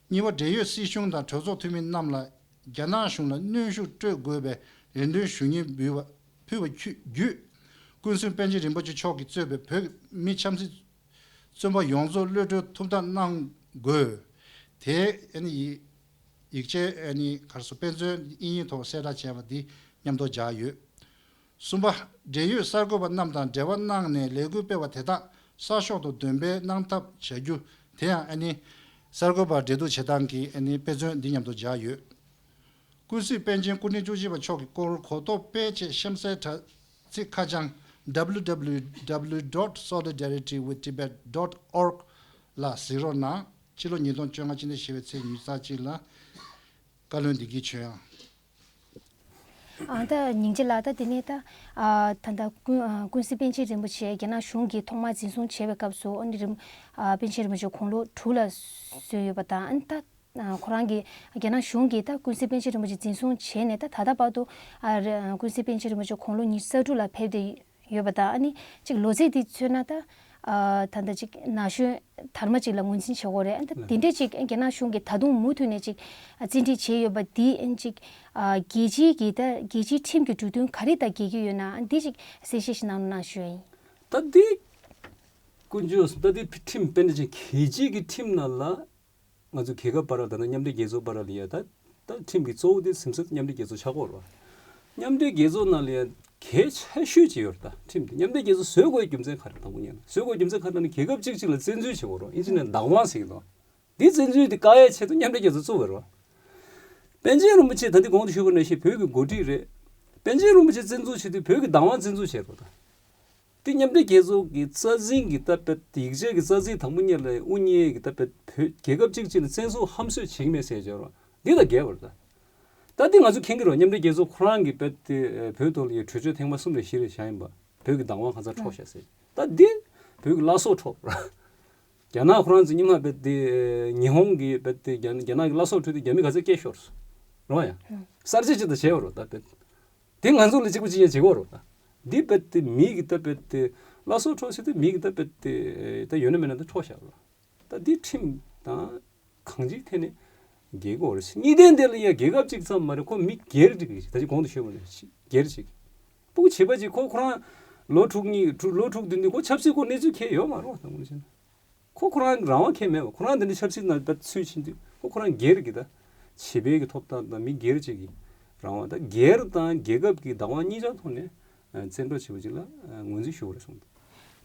གཉིས་པ། འབྲེལ་ཡོད་སྲིད་གཞུང་དང་གྲོས་ཚོགས་འཐུས་མི་རྣམས་ལ་རྒྱ་ནག་གཞུང་ལ་གནོན་ཤུགས་སྤྲོད་དགོས་པའི་རེ་འདུན་ཞུ་སྙན་འབུལ་བ་ཕུལ་བ་བརྒྱུད། ཀུན་གཟིགས་པཎ་ཆེན་རིན་པོ་ཆེ་མཆོག་གིས་གཙོས་པའི་བོད་མི་ཆབ་སྲིད་བཙོན་པ་ཡོངས་རྫོགས་གློད་གྲོལ་ཐུབ་ཐབས་གནང་དགོས། དེ་ཨ་ནི་ཡི་ཡིག་ཆའི་ཨ་ནི་ག་རེ་ཟེར། དཔེ་མཚོན་དབྱིན་ཡིག་ཐོག་གསལ་བསྒྲགས་བྱས་པ་འདི་མཉམ་དུ་སྦྱར་ཡོད། གསུམ་པ། འབྲེལ་ཡོད་གསར་འགོད་པ་རྣམས་དང་འབྲེལ་བ་གནང་ནས་ལས་འགུལ་སྤེལ་བ་དེ་དག་གསར་ཤོག་ཏུ་འདོན་སྤེལ་གནང་ཐབས་བྱ་རྒྱུ། དེ་ཡང་ཨ་ནི་གསར་འགོད་པ་འབྲེལ་གཏུག་བྱེད་སྟངས་ཀྱི་ཨ་ནི་དཔེ་མཚོན་འདི་མཉམ་དུ་སྦྱར་ཡོད། ཀུན་གཟིགས་པཎ་ཆེན་སྐུ་ཕྲེང་བཅུ་གཅིག་པ་མཆོག་གི་སྐོར་གོ་རྟོགས་སྤེལ་ཆེད་གཤམ་གསལ་དྲ་ཚིགས་ཁ་བྱང་www dot solidarity with tibet dot org ལ་གཟིགས་རོགས་གནང་། ཕྱི་ལོ་ཉིས་སྟོང་བཅོ་ལྔ་ཕྱི་ཟླ་བཞི་པའི་ཚེས་ཉི་ཤུ་རྩ་གཅིག་ལ་བཀའ་བློན་བདེ་སྐྱིད་ཆོས་དབྱངས། ཨ། ད་སྙིང་རྗེ་ལགས། ད་དེ་ནས་ད་ཨ་ད་ད་ཀུན་ཨ་ཀུན་གཟིགས་པཎ་ཆེན་རིན་པོ་ཆེ་རྒྱ་ནག་གཞུང་གིས་ཐོག་མར་འཛིན་བཟུང་བྱས་པའི་སྐབས་སུ། ཨ་ནི་རིན་ཨ་པཎ་ཆེན་རིན་པོ་ཆེ་དགུང་ལོ་དྲུག་ལ་སོན་ཡོད་པ་དང་། ཨ་ནི་ད་ཨ་ཁོ་རང་གིས་རྒྱ་ནག་གཞུང་གིས་ད་ཀུན་གཟིགས་པཎ་ཆེན་རིན་པོ་ཆེ་འཛིན་བཟུང་བྱས་ནས་ད་ད་ལྟ་བར་དུ་ཨ་རི་ཨ་ཀུན་གཟིགས་པཎ་ཆེན་རིན་པོ་ཆེ་དགུང་ལོ་ཉི་ཤུ་རྩ་དྲུག་ལ་ཕེབས་ཏེ་ཡོད་པ་དང་། ཨ་ནི་གཅིག་ལོ་ཚིགས་འདི་མཚོན་ན་ད་ཨ་ད་ལྟ་གཅིག་ན་གཞོན་དར་མ་གཅིག་ལ་ངོས་འཛིན་བྱེད་དགོས་རེད། ཨ་ད་དེ་འདྲས་གཅིག་རྒྱ་ནག་གཞུང་གིས་ད་དུང་མུ་མཐུད་ནས་གཅིག་ཨ་བཙན་ཁྲིད་བྱས་ཡོད་པ་འདི་ཨ་གཅིག་ཨ་རྒྱལ་སྤྱིའི་གི་ད་རྒྱལ་སྤྱིའི་ཁྲིམས་ཀྱི་གྲོས་མཐུན་ག་རེ་དང་འགལ་གྱི་ཡོད་ན། ཨ་འདི་གཅིག་གསལ་བཤད་ཞིག་གནང་རོགས་གནང་ཞུ་ཡ་ཡིན། ད་འདི་ཀུན་སྤྱོད་ད་འདི་ཁྲིམས་དཔེར་ན་ཅིག་རྒྱལ་སྤྱིའི་གི་ཁྲིམས་ནང་ལ། ང་ཚོ་རྒྱལ་ཁབ་བར་ལ། ད་ལྟ་མཉམ་འབྲེལ་རྒྱལ་ཚོགས་བར་ལ་ཡ། ད་ད་ཁྲིམས་ཀྱི་གཙོ་བོ་དེ་སེམས་སེམས་མཉམ་འབྲེལ་རྒྱལ་ཚོགས་ཆགས་ཀྱི་ཡོད་རེད་བ། མཉམ་འབྲེལ་རྒྱལ་ཚོགས་ནང་ལ་ཡ་གལ་ཆེ་ཤོས་ཅིག་ཡོད་རེད། ད་ཁྲིམས་དེ་མཉམ་འབྲེལ་རྒྱལ་ཚོགས་བཟོ་དགོས་རྒྱུ་མཚན་ག་རེ། དང་པོ་ཉིད་ལ་བཟོ་དགོས་རྒྱུ་མཚན་ག་རེ་ལབ་ན། རྒྱལ་ཁབ་གཅིག་གཅིག་ལ་བཙན་འཛུལ་བྱེད་དགོས་རེད། ཨིན་ཇི་ནས་བདག་དབང་ཟེར་གྱི་འདུག་འདི་བཙན་འཛུལ་དེ་བཀག་ཡའི་ཆེད་དུ་མཉམ་འབྲེལ་རྒྱལ་ཚོགས་བཙུགས་པ་རེད་བ། པཎ་ཆེན་རིན་པོ་ཆེ་ད་འདི་གོང་དུ་ཞུས་པ་ནང་བཞིན་བོད་ཀྱི་འགོ་ཁྲིད་རེད། པཎ་ཆེན་རིན་པོ་ཆེ་བཙན་འཛུལ་བྱེད་དུས་བོད་ཀྱི་བདག་དབང་བཙན་འཛུལ་བྱས་རེད་བ། ད་འདི་མཉམ་འབྲེལ་རྒྱལ་ཚོགས་ཀྱི་རྩ་འཛིན་གྱི་ད་བེད་ཡིག་ཆ་གི་རྩ་འཛིན་དང་པོ་ཉིད་ལ་དབུ་བརྙེས་ཀྱི་ད་བེད་བོད་རྒྱལ་ཁབ་གཅིག་གཅིག་ལ་བཙན་འཛུལ་ཧམ་བཟོས་བྱེད་ཀྱི་མེད་ཟེར་བྱས་རོགས། འདི་ལ་འགལ་བ་རེད་ད། ད་འདི་ང་ཚོ་མཁྱེན་གྱི་རེད། མཉམ་འབྲེལ་རྒྱལ་ཚོགས་ཁོ་རང་གི་བེད་དེ་བོད་ཐོག་ལ་ཡི་གྲོས་ཆོད་ཐེངས་མ་གསུམ་ལས་བཞི་ལས་བཞག་ཡིན་པ། བོད་ཀྱི་བདག་དབང་ཁ་ཚ་འཕྲོག་བཞག་ཟེར། ད་འདི་བོད་ཀྱི་བླ་སྲོག་འཕྲོག་རེད། རྒྱ་ནག་ཁོ་རང་ཚོ་སྔོན་མ་བེད་དེ་ཉི་ཧོང་གི་བེད་དེ་རྒྱ་རྒྱ་ནག་གི་བླ་སྲོག་འཕྲོག་དུས་རྒྱ་མི་ག་ཚོད་སྐད་ཤོར་སོང་རེད་བ། ཡ་གསར་བརྗེ་ཅིག་ད་བྱས་པ་རེད་ད་བེད། དེ་ང་ཚོ་ལ་གཅིག་པ་གཅིག་རྐྱང་བྱེད་དགོས་རེད་ད། འདི་རྦད་དེ་མི་གི་ད་རྦད་དེ་བླ་སྲོག་འཕྲོག་བྱེད་དུས་མི་གི་ད་རྦད་དེ་ད་ཡོད་ན་མེད་ན་ད་འཕྲོག་བཞག་རེད། ད་འདི་ཁྲིམས་དང་གང་ཅིའི་ཐད་ནས་འགལ་དགོས་རེད། གཉིས་ལྡན་དེ་ལ་ཡ་རྒྱལ་ཁབ་གཅིག་ཙམ་མ་རེད། ཁོ་མི་སྒེར་གཅིག་གི་ད་ཅི་གོང་དུ་ཞུས་པ་ནང་བཞིན་སྒེར་གཅིག་སྤུ་གུ་བྱིས་པ་གཅིག་ཁོ་ཁོ་རང་ལོ་དྲུག་གཉིས་དྲུག་ལོ་དྲུག་བདུན་དུས་ཁོ་ཆབ་སྲིད་སྐོར་གནས་ཚུལ་མཁྱེན་ཡོད་མ་རེད་བ། ད་དངོས་གནས་བྱས་ན། ཁོ་ཁོ་རང་རང་དབང་ཁྱེར་མེད་པ། ཁོ་རང་འདི་འདྲ་ཆབ་སྲིད་ནང་ད་ཚུད་ཕྱིན་དུས་ཁོ་ཁོ་རང་སྒེར་གྱི་ད་བྱིས་པའི་གི་ཐོབ་ཐང་དང་མི་སྒེར་གཅིག་གི་རང་དབང་ད་སྒེར་དང་རྒྱལ་ཁབ་ཀྱི་བདག་དབང་གཉིས་ཆར་ཐོག་ནས་བཙན་འཕྲོག་བྱས་པ་ཅིག་ལ་ངོས་འཛིན་ཞུ་དགོས་རེད་གསུངས་འདུག་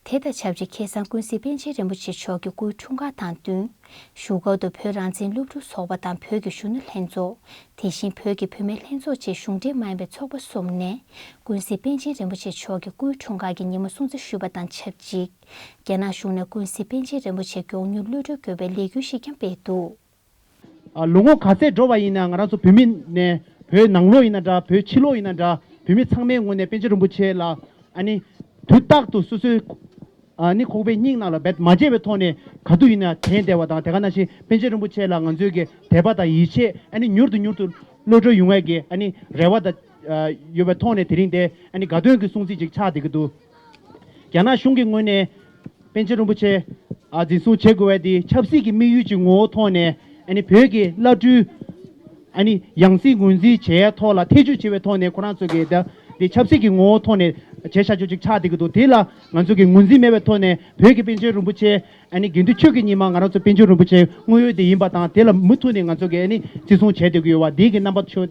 དེ་དང་ཆབས་ཅིག་ཁ་སང་ཀུན་གཟིགས་པཎ་ཆེན་རིན་པོ་ཆེ་མཆོག་གི་སྐུའི་འཁྲུངས་སྐར་དང་བསྟུན། བཞུགས་སྒར་དུ་བོད་རང་བཙན་སློབ་ཕྲུག་ཚོགས་པ་དང་བོད་ཀྱི་གཞོན་ནུ་ལྷན་ཚོགས། དེ་བཞིན་བོད་ཀྱི་བུད་མེད་ལྷན་ཚོགས་བཅས་གཞུང་འབྲེལ་མ་ཡིན་པའི་ཚོགས་པ་གསུམ་ནས་ཀུན་གཟིགས་པཎ་ཆེན་རིན་པོ་ཆེ་མཆོག་གི་སྐུའི་འཁྲུངས་སྐར་གྱི་ཉིན་མོ་སྲུང་བརྩི་ཞུས་པ་དང་ཆབས་ཅིག་རྒྱ་ནག་གཞུང་ནས་ཀུན་གཟིགས་པཎ་ཆེན་རིན་པོ་ཆེ་མགྱོགས་མྱུར་གློད་གྲོལ་དགོས་པའི་ལས་འགུལ་ཞིག་ཀྱང་སྤེལ་འདུག་ཨ་ལོ་ངོ་ག་ཚད་འགྲོ་བ་ཡིན་ན་ང་རང་ཚོ་བོད་མི་ནས་བོད་ནང་ལོགས་ཡིན་ན་འདྲ། བོད་ཕྱི་ལོགས་ཡིན་ན་འདྲ། བོད་མི་ཚང་མའི་ངོས་ནས་པཎ་ཆེན་རིན་པོ་ཆེ་ལ་ཨ་ནི་དུས་རྟག་ཏུ་སོ་སོའི་ཨ་ནི་ཁོག་པའི་སྙིང་ནང་ལ་རྦད་མ་བརྗེད་པའི་ཐོག་ནས་ག་དུས་ཡིན་ན་དྲན་བསྡད་པ་དང་། དེ་ག་ནང་བཞིན་པཎ་ཆེན་རིན་པོ་ཆེ་ལ་ང་ཚོའི་གི་དད་པ་དང་ཡིད་ཆེས་ཨ་ནི་མྱུར་དུ་མྱུར་དུ་གློད་གྲོལ་ཡོང་བའི་གི་ཨ་ནི་རེ་བ་དང་ཨ་ཡོད་པའི་ཐོག་ནས་དེ་རིང་དེ་ཨ་ནི་དགའ་སྟོན་གྱི་སྲུང་བརྩི་ཅིག་ཆགས་བསྡད་ཀྱི་འདུག་རྒྱ་ནག་གཞུང་གི་ངོས་ནས་པཎ་ཆེན་རིན་པོ་ཆེ་ཨ་འཛིན་བཟུང་བྱེད་དགོས་པ་དེ་ཆབ་སྲིད་ཀྱི་དམིགས་ཡུལ་གྱི་ངོ་བོ་ཐོག་ནས་ཨ་ནི་བོད་ཀྱི་བླ་སྤྲུལ་ཨ་ནི་ཡང་སྲིད་ངོས་འཛིན་བྱས་ཐོག་ལ་ཐེ་བྱུས་བྱས་པའི་ཐོག་ནས་ཁོ་རང་ཚོ་གི་ད་དེ་ཆབ་སྲིད་ཀྱི་ངོ་བོ་ཐོག་ནས་བྱས་བཞག་ཆོག་ཅིག་ཆགས་བསྡད་ཀྱི་འདུག་དེ་ལ་ང་ཚོ་གི་ངོས་འཛིན་མེད་པའི་ཐོག་ནས་བོད་ཀྱི་པཎ་ཆེན་རིན་པོ་ཆེ་ཨ་ནི་དགེ་འདུན་ཆོས་ཀྱི་ཉི་མ་ང་རང་ཚོ་པཎ་ཆེན་རིན་པོ་ཆེ་དངོས་ཡོད་དེ་ཡིན་པ་དང་། དེ་ལ་མུ་མཐུད་ནས་ང་ཚོ་གི་ཨ་ནི་བརྩི་སྲུང་བྱས་བསྡད་ཀྱི་ཡོད་པ་འདི་གི་རྣམ་པ་ཆོ་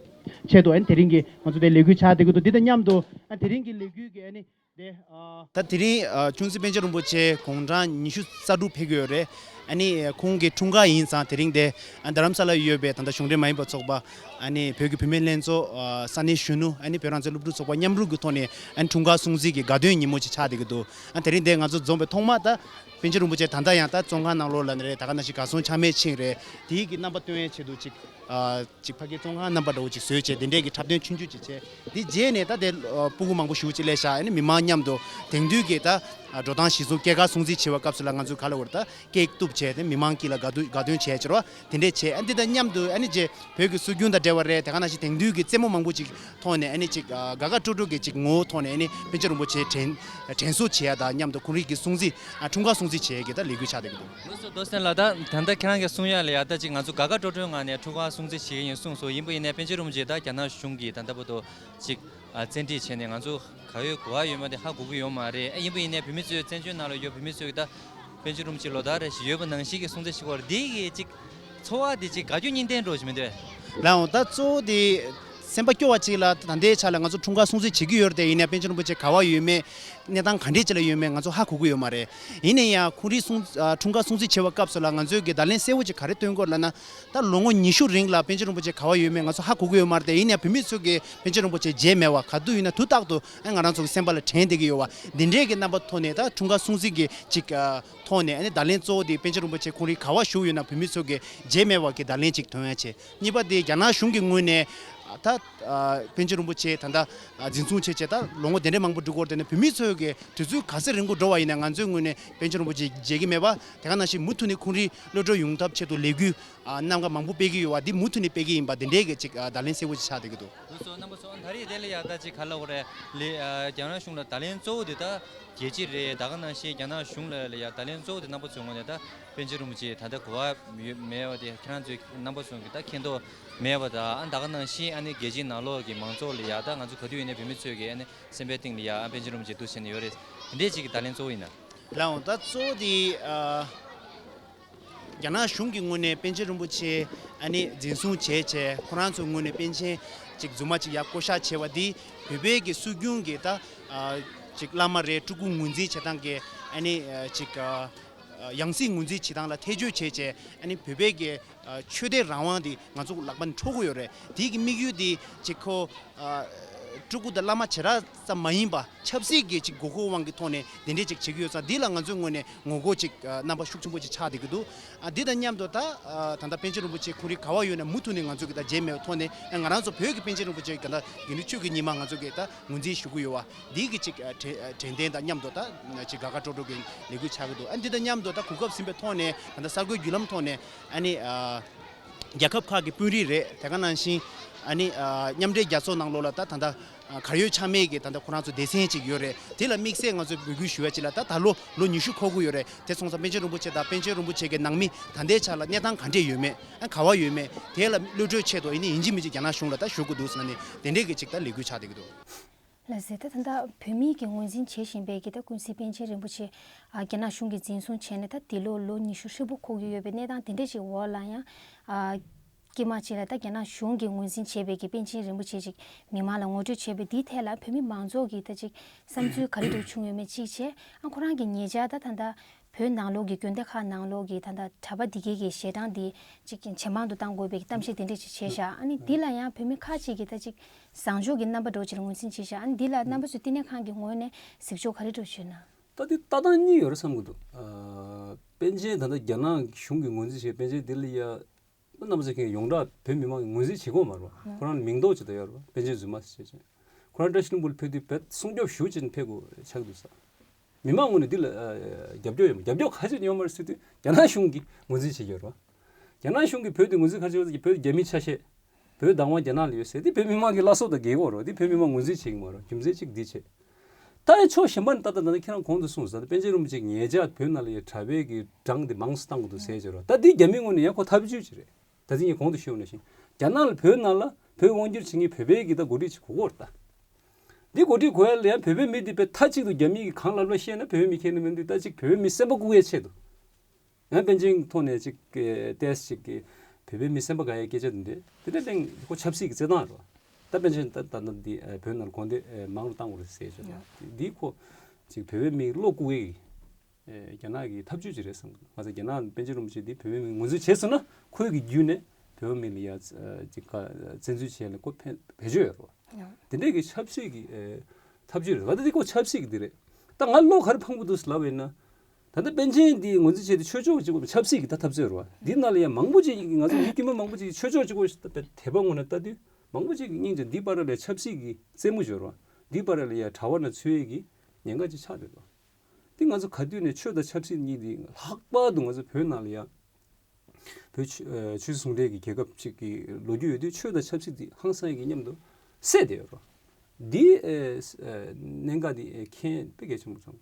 ཆེད་དུ་ཨ་ནི་དེ་རིང་གི་ང་ཚོ་དེ་ལས་འགུལ་ཆགས་བསྡད་ཀྱི་འདུག་དེ་དང་མཉམ་དུ་ཨ་དེ་རིང་གི་ལས་འགུལ་གི་ཨ་ནི་དེ་ཨ། ད་དེ་རིང་ཨ་ཆུང་སྲིད་པཎ་ཆེན་རིན་པོ་ཆེ་དགུང་གྲངས་ཉི་ཤུ་རྩ་དྲུག་ཕེབས་ཀྱི་ཡོད་རེད། ཨ་ནི་ཁོང་གི་འཁྲུངས་སྐར་ཡིན་ཙང་དེ་རིང་དེ་ཨ་རྡ་རམ་ས་ལ་ཡོད་པའི་ད་ལྟ་གཞུང་འབྲེལ་མ་ཡིན་པ་ཚོགས་པ་ཨ་ནི་བོད་ཀྱི་བུད་མེད་ལྷན་ཚོགས་ཨ་ས་གནས་གཞོན་ནུ་ཨ་ནི་བོད་རང་བཙན་སློབ་ཕྲུག་ཚོགས་པ་མཉམ་རུབ་ཀྱི་ཐོག་ནས་ཨ་ནི་འཁྲུངས་སྐར་སྲུང་བརྩི་གི་དགའ་སྟོན་ཉིན་མོ་ཅིག་ཆགས་བསྡད་ཀྱི་འདུག་ཨ་དེ་རིང་དེ་ང་ཚོ་འཛོམས་པའི་ཐོག་མ་ད་པཎ་ཆེན་རིན་པོ་ཆེ་ད་ལྟ་ཡང་ད་བཙོན་ཁང་ནང་ལོགས་ལ་ནི་རེད། ད་ག་ནང་བཞིན་གར་སོང་ཆ་མེད་ཕྱིན་རེད། དེའི་གི་རྣམ་པ་སྟོན་ཡའི་ཆེད་དུ་ཅིག་ཨ་ཅིག་ཕ་གིའི་བཙོན་ཁང་རྣམ་པ་འདྲ་བོ་ཅིག་བཟོས་བྱས་དེ་འདྲས་ཀྱི་འཁྲབ་སྟོན་ཆུང་ཆུང་ཅིག་བྱས། དེ་རྗེས་ནས་ད་དེ་ཨ་སྤུ་གུ་མང་པོ་ཞེ་པོ་ཅིག་སླེབས་ཤག་ཨ་ནི་མི་མང་མཉམ་དུ་དེང་དུས་ཀྱི་ད་ཨ་འགྲོ་སྟངས་གཞིར་བཟུང་སྐྱེས་སྐར་སྲུང་བརྩི་བྱེད་པའི་སྐབས་སུ་ལ་ང་ཚོས་ག་ལ་བར་ད་ཀེག་གཏུབ་བྱས་ཏེ་མི་མང་དཀྱིལ་ལ་དགའ་སྟོན་དགའ་སྟོན་བྱས་ཕྱིར་བ་དེ་འདྲས་བྱས། ཨ་འདི་དང་མཉམ་དུ་ཨ་ནི་རྗེས་བོད་ཀྱི་སྲོལ་རྒྱུན་དང་འབྲེལ་བ་རེད། དེ་ག་ནང་བཞིན་དེང་དུས་ཀྱི་རྩེད་མོ་མང་པོ་ཅིག་ཐོག་ནས་ཨ་ནི་ཅིག་ཨ་དགའ་དགའ་སྤྲོ་སྤྲོ་གི་ཅིག་ངོ་བོ་ཐོག་ནས་ཨ་ནི་པཎ་ཆེན་རིན་པོ་ཆེ་དྲན་དྲན་གསོ་བྱེད་ཡ་དང་མཉམ་དུ་ཁོང་རང་གི་སྲུང་བརྩི་ཨ་འཁྲུངས་སྐར་སྲུང་བརྩི་བྱེད་ཡ་གི་ད་ལས་འགུལ་ཆགས་བསྡད་ཀྱི་འདུག་ལགས་སོ། རྡོ་སེང་ལགས། ད་ད་ལྟ་ཁྱེད་རང་གིས་གསུང་ཡ་ལ་ཡ་ད་ཅིག་ང་ཚོ་དགའ་དགའ་སྤྲོ་སྤྲོའི་ངང་ནས་འཁྲུངས་སྐར་སྲུང་བརྩི་བྱེད་ཀྱི་ཡིན་གསུངས་སོང་། ཡིན་པ་ཡིན་ནའི་པཎ་ཆེན་རིན་པོ་ཆེ་ད་རྒྱ་ནག་གཞུང་གིས་ད་ལྟ་བར་དུ་ཅིག་ཨ་བཙན་ཁྲིད་བྱས་ནས་ང་ཚོ་ག་ཡོད་ག་བ་ཡོད་མ་དེ་ཧ་གོ་གི་ཡོད་མ་རེད། ཨ་ཡིན་པ་ཡིན་ནའི་བོད་མི་ཚོས་བཙན་བྱོལ་ནང་ལ་ཡོད་བོད་མི་ཚོས་ད་པཎ་ཆེན་རིན་པོ་ཆེ་ལོ་ལྟར་རེ་བཞིན་ཡོད་པ་ནང་བཞིན་གྱི་སྲུང་བརྩི་ཞུ་བར་འདི་གི་ཅིག་ཚོར་བ་དེ་ཅིག་དགའ་སྐྱོ་གཉིས་ལྡན་འགྲོ་བཞིན་མི་འདུག་ལགས་འོང་། ད་གཙོ་བོ་དེ་སེམས་པ་སྐྱོ་བ་ཅིག་ལ་ད་ལྟའི་ཆ་ལ་ང་ཚོ་འཁྲུངས་སྐར་སྲུང་བརྩི་བྱེད་ཀྱི་ཡོད་རེད་དེ། ཡིན་ནའི་པཎ་ཆེན་རིན་པོ་ཆེ་ག་བ་ཡོད་མེད་གནས་སྟངས་ག་འདྲས་ཅིག་ལ་ཡོད་མེད་ང་ཚོ་ཧ་གོ་གི་ཡོད་མ་རེད། ཡིན་ན་ཡང་ཁོང་རང་སྲུང་ཨ་འཁྲུངས་སྐར་སྲུང་བརྩི་བྱེད་པའི་སྐབས་སུ་ལ་ང་ཚོས་ཀྱི་བརྡ་ལན་གསལ་བོ་ཅིག་ག་རེ་སྟོན་དགོས་ལབ་ན། ད་ལོ་ངོ་ཉི་ཤུ་རིང་ལ་པཎ་ཆེན་རིན་པོ་ཆེ་ག་བ་ཡོད་མེད་ང་ཚོ་ཧ་གོ་གི་ཡོད་མ་རེད་དེ། ཡིན་ནའི་བོད་མི་ཚོ་གིས་པཎ་ཆེན་རིན་པོ་ཆེ་མཇལ་མེད་པ་ག་དུས་ཡིན་ན་དུས་རྟག་ཏུ་ཨ་ང་རང་ཚོ་གི་སེམས་པ་ལ་དྲན་བསྡད་ཀྱི་ཡོད་པ་འདི་འདྲའི་གི་རྣམ་པ་ཐོག་ནས་ད་འཁྲུངས་སྐར་སྲུང་བརྩི་གི་ཅིག་ཨ་ཐོག་ནས་ཨ་ནི་བརྡ་ལན་གཙོ་བོ་དེ་པཎ་ཆེན་རིན་པོ་ཆེ་ཁོང་རང་ག་བ་བཞུགས་ཡོད་ན་བོད་མི་ཚོ་གིས་མཇལ་མེད་པ་གི་བརྡ་ལན་ཅིག་ཐོན་ཡ་བྱས། གཉིས་པ་དེ་རྒྱ་ནག་གཞུང་གི་ངོས་ནས་ད་ཨ་པཎ་ཆེན་རིན་པོ་ཆེ་ད་ལྟ་ཨ་འཛིན་བཟུང་བྱས་བྱས་ད་ལོ་ངོ་དེ་འདྲའི་མང་པོ་འགྲོ་འགོར་དེ་ནས་བོད་མི་ཚོ་གི་དུས་ཚོད་ག་ཚོད་རིང་པོ་འགྲོ་བ་ཡིན་ན་ང་ཚོའི་ངོས་ནས་པཎ་ཆེན་རིན་པོ་ཆེ་མཇལ་གྱི་མེད་པ། དེ་ག་ནང་བཞིན་མུ་མཐུད་ནས་ཁོང་རང་གློད་གྲོལ་ཡོང་ཐབས་ཆེད་དུ་ལས་འགུལ་ཨ་གནམ་ག་མང་པོ་སྤེལ་གྱི་ཡོད་པ་འདི་མུ་མཐུད་ནས་སྤེལ་གྱི་ཡིན་པ་འདི་འདྲའི་གི་ཅིག་ཨ་བརྡ་ལན་གསལ་པོ་ཅིག་ཆགས་བསྡད་ཀྱི་འདུག་ལགས་སོ། རྣམ་པ་ཚོ་ཨ་ད་རེས་དེ་ལ་ཡ་ད་ཅིག་ག་ལ་འོ་རེད་ལས་ཨ་རྒྱ་ནག་གཞུང་ལ་བརྡ་ལན་གཙོ་བོ་དེ་ད་རྒྱལ་སྤྱི་རེད། ད་ག་ནང་བཞིན་རྒྱ་ནག་གཞུང་ལ་ལ་ཡ་བརྡ་ལན་གཙོ་བོ་དེ་རྣམ་པ་ཚོའི་ངོས་ནས་ད་པཎ་ཆེན་རིན་པོ་ཆེ་ད་ལྟ་ག་བ་ཡོད་མེད་པ་དེ་ཁྱེད་རང་ཚོའི་རྣམ་པ་ཚོ་གི་ད་མཁྱེན་རྟོགས་མེད་པ་དང་། ཨ་ད་ག་ནང་བཞིན་ཨ་ནི་རྒྱལ་སྤྱིའི་ནང་ལོགས་ཀྱི་མང་ཚོགས་ལ་ཡ་ད་ང་ཚོ་ག་དུས་ཡིན་ནའི་བོད་མི་ཚོས་ཀྱི་ཨ་ནི་སེམས་པའི་གཏིང་ལ་ཡ་ཨ་པཎ་ཆེན་རིན་པོ་ཆེ་འདུག་ཟེར་ནས་ཡོད་རེད། དེ་འདྲས་ཅིག་གི་བརྡ་ལན་གཙོ་བོ་ཡིན་ན། ལགས་འོང་། ད་གཙོ་བོ་དེ་ཨ་རྒྱ་ནག་གཞུང་གི་ངོས་ནས་པཎ་ཆེན་རིན་པོ་ཆེ་ཨ་ནི་འཛིན་བཟུང་བྱས་བྱས་ཁོ་རང་ཚོའི་ངོས་ནས་པཎ་ཆེན་ཅིག་རྫུན་མ་ཅིག་ཡར་བསྐོ་བཞག་བྱས་པ་འདི་བོད་པའི་གི་སྲོལ་རྒྱུན་གྱི་ད་ཨ་ཅིག་བླ་མ་རེད། སྤྲུལ་སྐུ་ངོས་འཛིན་བྱེད་སྟངས་ཀྱི་ཨ་ནི་ཨ་ཅིག་ཨ་ཡང་སྲིད་ངོས་འཛིན་བྱེད་སྟངས་ལ་ཐེ་བྱུས་བྱས་བྱས་ཨ་ནི་བོད་པའི་གི་ཨ་ཆོས་དད་རང་དབང་འདི་ང་ཚོ་ལག་པ་ནས་འཕྲོག་གི་ཡོད་རེད། དེའི་གི་དམིགས་ཡུལ་འདི་ཅིག་ཁོ་ཨ་སྤྲུལ་སྐུ་དང་བླ་མ་བྱེ་བྲག་ཙམ་མ་ཡིན་པ་ཆབ་སྲིད་ཀྱི་ཅིག་དགོས་མཁོ་དབང་གི་ཐོག་ནས་དེ་འདྲས་ཅིག་བྱེད་ཀྱི་ཡོད་ཙང་། འདི་ལ་ང་ཚོའི་ངོས་ནས་ངོ་རྒོལ་ཅིག་ཨ་རྣམ་པ་ཤུགས་ཆེན་པོ་ཅིག་ཆགས་བསྡད་ཀྱི་འདུག་ཨ་འདི་དང་མཉམ་དུ་ད་ཨ་ད་ལྟ་པཎ་ཆེན་རིན་པོ་ཆེ་ཁོང་རང་ག་བ་ཡོད་ན་མུ་མཐུད་ནས་ང་ཚོ་གི་ད་མཇལ་མེད་པའི་ཐོག་ནས་ཨ་ང་རང་ཚོ་བོད་ཀྱི་པཎ་ཆེན་རིན་པོ་ཆེ་གི་ད་དགེ་འདུན་ཆོས་ཀྱི་ཉི་མ་ང་ཚོ་གི་ད་ངོས་འཛིན་ཞུ་གི་ཡོད་པ་འདི་གི་ཅིག་ཨ་དྲན་ཨ་དྲན་རྟེན་དང་མཉམ་དུ་ད་ཅིག་དགའ་དགའ་སྤྲོ་སྤྲོ་གི་ལས་འགུལ་ཆགས་ཀྱི་འདུག་ཨ་འདི་དང་མཉམ་དུ་ད་གོ་སྐབས་ཟིན་པའི་ཐོག་ནས་ད་ལྟ་གསར་འགོད་བརྒྱུད་ལམ་ཐོག་ནས་ཨ་ནི་ཨ་རྒྱལ་ཁབ་ཁག་གི་དཔོན་རིགས་རེད། དེ་ག་ནང་བཞིན་ཨ་ནི་ཨ་མཉམ་འབྲེལ་རྒྱལ་ཚོགས་ནང་ལོགས་ལ་ད་ད་ལྟ་ཨ་གར་ཡོད་ཆ་མེད་ཀྱི་ད་ལྟ་ཁོ་རང་ཚོ་སྡེ་ཚན་ཅིག་ཡོད་རེད། དེ་ལ་དམིགས་བསལ་ང་ཚོས་འབོད་སྐུལ་ཞུ་བ་ཅིག་ལ་ད་ད་ལོ་ལོ་ཉི་ཤུ་འཁོར་གྱི་ཡོད་རེད། དེ་སོང་ཙང་པཎ་ཆེན་རིན་པོ་ཆེ་དང་པཎ་ཆེན་རིན་པོ་ཆེ་གི་ནང་མི་ད་ལྟའི་ཆ་ལ་གནས་སྟངས་ག་འདྲས་ཡོད་མེད་ཨ་ག་བ་ཡོད་མེད་དེ་ལ་གློད་གྲོལ་ཆེད་དུ་ཨ་ནི་ཡིན་གཅིག་མིན་གཅིག་རྒྱ་ནག་གཞུང་ལ་ད་ཞུ་དགོས་འདུག་ཟེར་ནས་དེ་འདྲས་ཀྱི་ཅིག་ད་ལས་འགུལ་ཆགས་བསྡད་ཀྱི་འདུག་ལགས་སོ། ད་ད་ལྟ་བོད་མིས་ཀྱི་ངོས་འཛིན་བྱེད་བཞིན་པའི་གི་ད་ཀུན་གཟིགས་པཎ་ཆེན་རིན་པོ་ཆེ་ཨ་རྒྱ་ནག་གཞུང་གིས་འཛིན་བཟུང་བྱས་ནས་ད་འདི་ལོ་ལོ་ཉི་ཤུ་ཧྲིལ་པོ་འཁོར་གྱི་ཡོད་པའི་གནས་སྟངས་དེ་འདྲ་ཞིག་འོག་ལ་ཡང་ཨ་དཀྱིལ་མ་ཅིག་ལ་ད་རྒྱ་ནག་གཞུང་གིས་ངོས་འཛིན་བྱས་པའི་གི་པཎ་ཆེན་རིན་པོ་ཆེ་ཅིག་མི་མང་ལ་ངོ་སྤྲོད་བྱས་པའི་འདིའི་ཐད་ལ་བོད་མི་མང་ཚོགས་ཀྱི་ད་ཅིག་བསམ་ཚུལ་ག་རེ་འདྲ་བྱུང་ཡོད་མེད་གཅིག་བྱས། ཨ་ཁོ་རང་གི་ཉེ་ཆར་ད་ད་ལྟ་བོད་ནང་ལོགས་ཀྱི་དགོན་སྡེ་ཁག་ནང་ལོགས་ཀྱི་ད་ལྟ་གྲྭ་པ་འདི་གའི་གི་ཞལ་གྲངས་འདི་ཅིག་ཇེ་མང་དུ་གཏང་དགོས་པའི་གི་གཏམ་བཤད་དེ་འདྲ་ཅིག་བྱས་ཤག་ཨ་ནི་འདི་ལ་ཡང་བོད་མི་ཁག་ཅིག་གིས་ད་ཅིག་བཟང་ཕྱོགས་ཀྱི་རྣམ་པ་འདྲ་ཅིག་ལ་ངོས་འཛིན་བྱས་ཤག་ཨ་ནི་འདི་ལ་རྣམ་པ་ཚོས་བསྟི་གནས་ཁང་གི་ངོས་ནས་གཟིགས་ཕྱོགས་ག་རེ་འདྲ་ཞུས་ན། ད་འདི་ལྟ་སྟངས་གཉིས་ཡོད་རེད་བསམ་གྱི་འདུག་ཨ་པཎ་ཆེན་ད་ལྟ་རྒྱ་ནག་གཞུང་གིས་ངོས་འཛིན་བྱས་པཎ་ཆེན་འདི་ལ་ཡ་ རྣམ་པ་ཚོ་གིས་ཡོངས་གྲགས་བོད་མི་མང་གིས་ངོས་འཛིན་བྱེད་ཀྱི་ཡོད་མ་རེད་པ། ཁོ་རང་ལ་མིང་འདོགས་ཅིག་ད་ཡོད་རེད་པ། པཎ་ཆེན་རྫུན་མ་ཟེར་བྱས། ཁོ་རང་བཀྲ་ཤིས་ལྷུན་པོ་ལ་ཕེབས་དུས་བོད་སྲུང་སྐྱོབ་ཞུ་བྱས་ནས་ཕེབས་དགོས་ཆགས་འདུག་ས། མི་མང་ངོས་ནས་འདི་ལ་ཨ་རྒྱབ་སྐྱོར་ཡོད་མ། རྒྱབ་སྐྱོར་ག་རེ་བྱས་ནས་ཡོད་མ་རེད་ཟེར་དུས། རྒྱ་ནག་གཞུང་གིས་ངོས་འཛིན་བྱེད་ཀྱི་ཡོད་རེད་པ། རྒྱ་ནག་གཞུང་གིས་བོད་དེ་ངོས་འཛིན་ག་རེ་བྱེད་པ་ཟེར་གྱི། བོད་རྒྱ་མིའི་ཆ་ཤས། བོད་བདག་དབང་རྒྱ་ནག་ལ་ཡོད་ཟེར་དེ་བོད་མི་མང་གི་བླ་སྲོག་དང་འགལ་གྱི་ཡོད་རེད་པ། དེ་བོད་མི་མང་ངོས་འཛིན་བྱེད་ཀྱི་མ་རེད་པ། རྒྱུ་མཚན་གཅིག་འདི་བྱས། ད་ཡང་ཕྱོགས་གཞན་པ་ནས་ལྟ་ད་ད་ལྟ་ཁྱེད་རང་གོང་དུ་གསུངས་ས། ད་པཎ་ཆེན་རིན་པོ་ཆེ་ཉེ་ཆར་བོད་ནང་ལ་ཡ་གྲྭ་པའི་གི་གྲངས་དེ་མང་རུ་བཏང་དགོས་འདུག་ཟེར་བྱས་རེད་པ། ད་འདི་རྒྱ་མིའི་ངོས་ནས་ཡང་ཁོ་ཐབས་ཇུས་ཅིག་རེད། ད་ཐེངས་ངས་གོང་དུ་ཞུས་པ་ནང་བཞིན། རྒྱ་ནག་ལ་བོད་ནང་ལ་བོད་དབང་སྒྱུར་བྱེད་མཁན་བོད་པའི་གི་ད་འགོ་ཁྲིད་ཅིག་དགོས་ཀྱི་ཡོད་རེད་ད། འདི་འགོ་ཁྲིད་དགོས་ཡ་ལ་ཡང་བོད་པའི་མི་འདི་དཔེ་མཐའ་གཅིག་ཏུ་རྒྱ་མི་གིས་གང་ལབ་ལབ་བཤད་ན་བོད་པའི་མི་ཁས་ལེན་མི་འདུག་ད་ཅིག་བོད་པའི་མི་སེམས་པ་བཀུག་ཡའི་ཆེད་དུ། ཡང་པཎ་ཆེན་ཐོག་ནས་ཅིག་གི་ཏོག་ཙམ་ཅིག་གི་བོད་པའི་མི་སེམས་པ་དགའ་ཡའི་སྐད་ཆ་འདི་འདྲ་དེ་འདྲ་གླེང་ཁོ་ཆབ་སྲིད་ཀྱི་རྩེད་ཐང་རེད་པ། ད་པཎ་ཆེན་ད་ད་ལྟ་འདི་བོད་ནང་ལ་དགོན་སྡེ་མང་རུ་བཏང་དགོས་རེད་ཟེར་བྱས་རེད་པ། འདི་ཁོ་ཅིག་བོད་པའི་མི་བློ་བཀུག་ཡའི་རྒྱ་ནག་གི་ཐབས་ཇུས་ཅིག་རེད་བསམ་གི་འདུག་ང་ཚོ་རྒྱ་ནག་པཎ་ཆེན་རིན་པོ་ཆེ་འདི་བོད་པའི་མི་ངོས་འཛིན་བྱས་སོང་ན་ཁོའི་གི་བརྒྱུད་ནས་བོད་པའི་མི་ལ་ཡ་ཅིག་ག་བཙན་འཛུལ་བྱས་ལ་ཁོ་ཕན་བེད་སྤྱོད་ཡོད་རེད་པ། དེ་འདྲའི་གི་ཆབ་སྲིད་ཀྱི་ཨེ་ཐབས་ཇུས་རེད་པ། ད་འདི་ཁོ་ཆབ་སྲིད་ཀྱི་འདི་རེད། ད་ང་བློ་ག་རེ་ཕངས་པོ་འདུག་ཟེར་ལབ་ཡིན་ན། ད་ལྟ་པཎ་ཆེན་འདི་ངོས་འཛིན་བྱས་ཏེ་ཆོས་ཕྱོགས་གཅིག་པོ་ཆབ་སྲིད་ཀྱི་ད་འཐབ་རྩོད་རེད་པ། འདི་ནང་ལ་ཡང་མང་པོ་ཅིག་ང་ཚོ་མི་དཀྱུས་མ་མང་པོ་ཅིག་ཆོས་ཕྱོགས་གཅིག་པོ་ཞིག་ད་དད་པ་ངོས་ནས་ལྟ་དུས་མང་པོ་ཅིག་གི་སྙིང་རྗེ། འདི་བར་ལ་ཆབ་སྲིད་ཀྱི་རྩེད་མོ་ཤོར་བ། འདི་བར་ལ་ཡང་གྲྭ་པ་ནང་ཚུད་ཡས་ཀྱི་ཉེན་ཁ་ཅིག་ཆགས་བསྡད་འདུག་འདི་ང་ཚོ་ག་དུས་ནས་ཆོས་དང་ཆབ་སྲིད་གཉིས་འདི་ལྷག་པར་དུ་ང་ཚོ་བོད་ནང་ལ་ཡང་བོད་ཆོས་ཨ་ཆོས་སྲིད་ཟུང་འབྲེལ་གྱི་རྒྱལ་ཁབ་ཅིག་གི་ལོ་རྒྱུས་ཡོད་དུས་ཆོས་དང་ཆབ་སྲིད་འདི་ཧང་སང་གི་མཉམ་དུ་བསྲེས་བསྡད་ཡོད་རེད། འདི་ཨེ་ཨེ་གནད་འགག་འདི་ཨེ་མཁྱེན་དཔེ་གལ་ཆེན་པོ་བྱུང་།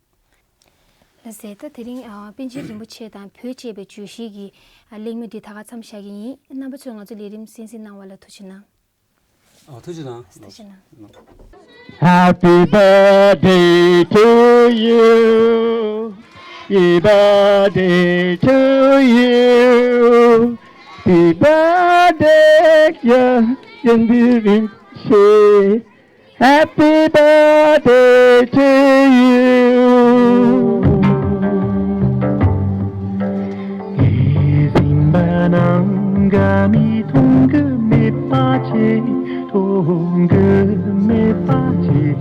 ལགས་སེ། ད་དེ་རིང་ཨ་པཎ་ཆེན་རིན་པོ་ཆེ་དང་བོད་ཅེས་པའི་བརྗོད་གཞི་གི་ཨ་གླེང་མོལ་འདི་ད་ག་མཚམས་བཞག་གི་ཡིན། རྣམ་པ་ཚོས་ང་ཚོ་ལས་རིམ་གསན་གཟིགས་གནང་བ་ལ་ཐུགས་རྗེ་གནང་། ཨ་ཐུགས་རྗེ་གནང་། ཐུགས་རྗེ་གནང་། Happy birthday to you. Happy birthday to you. Happy birthday, dear Yen Bi Rin Che. Happy birthday to you. གེ་སིམ་པ་ནང་ག་མི་མཐོང་གི་མེད་པ་ཆེ། མཐོང་གི་མེད་པ་ཆེ།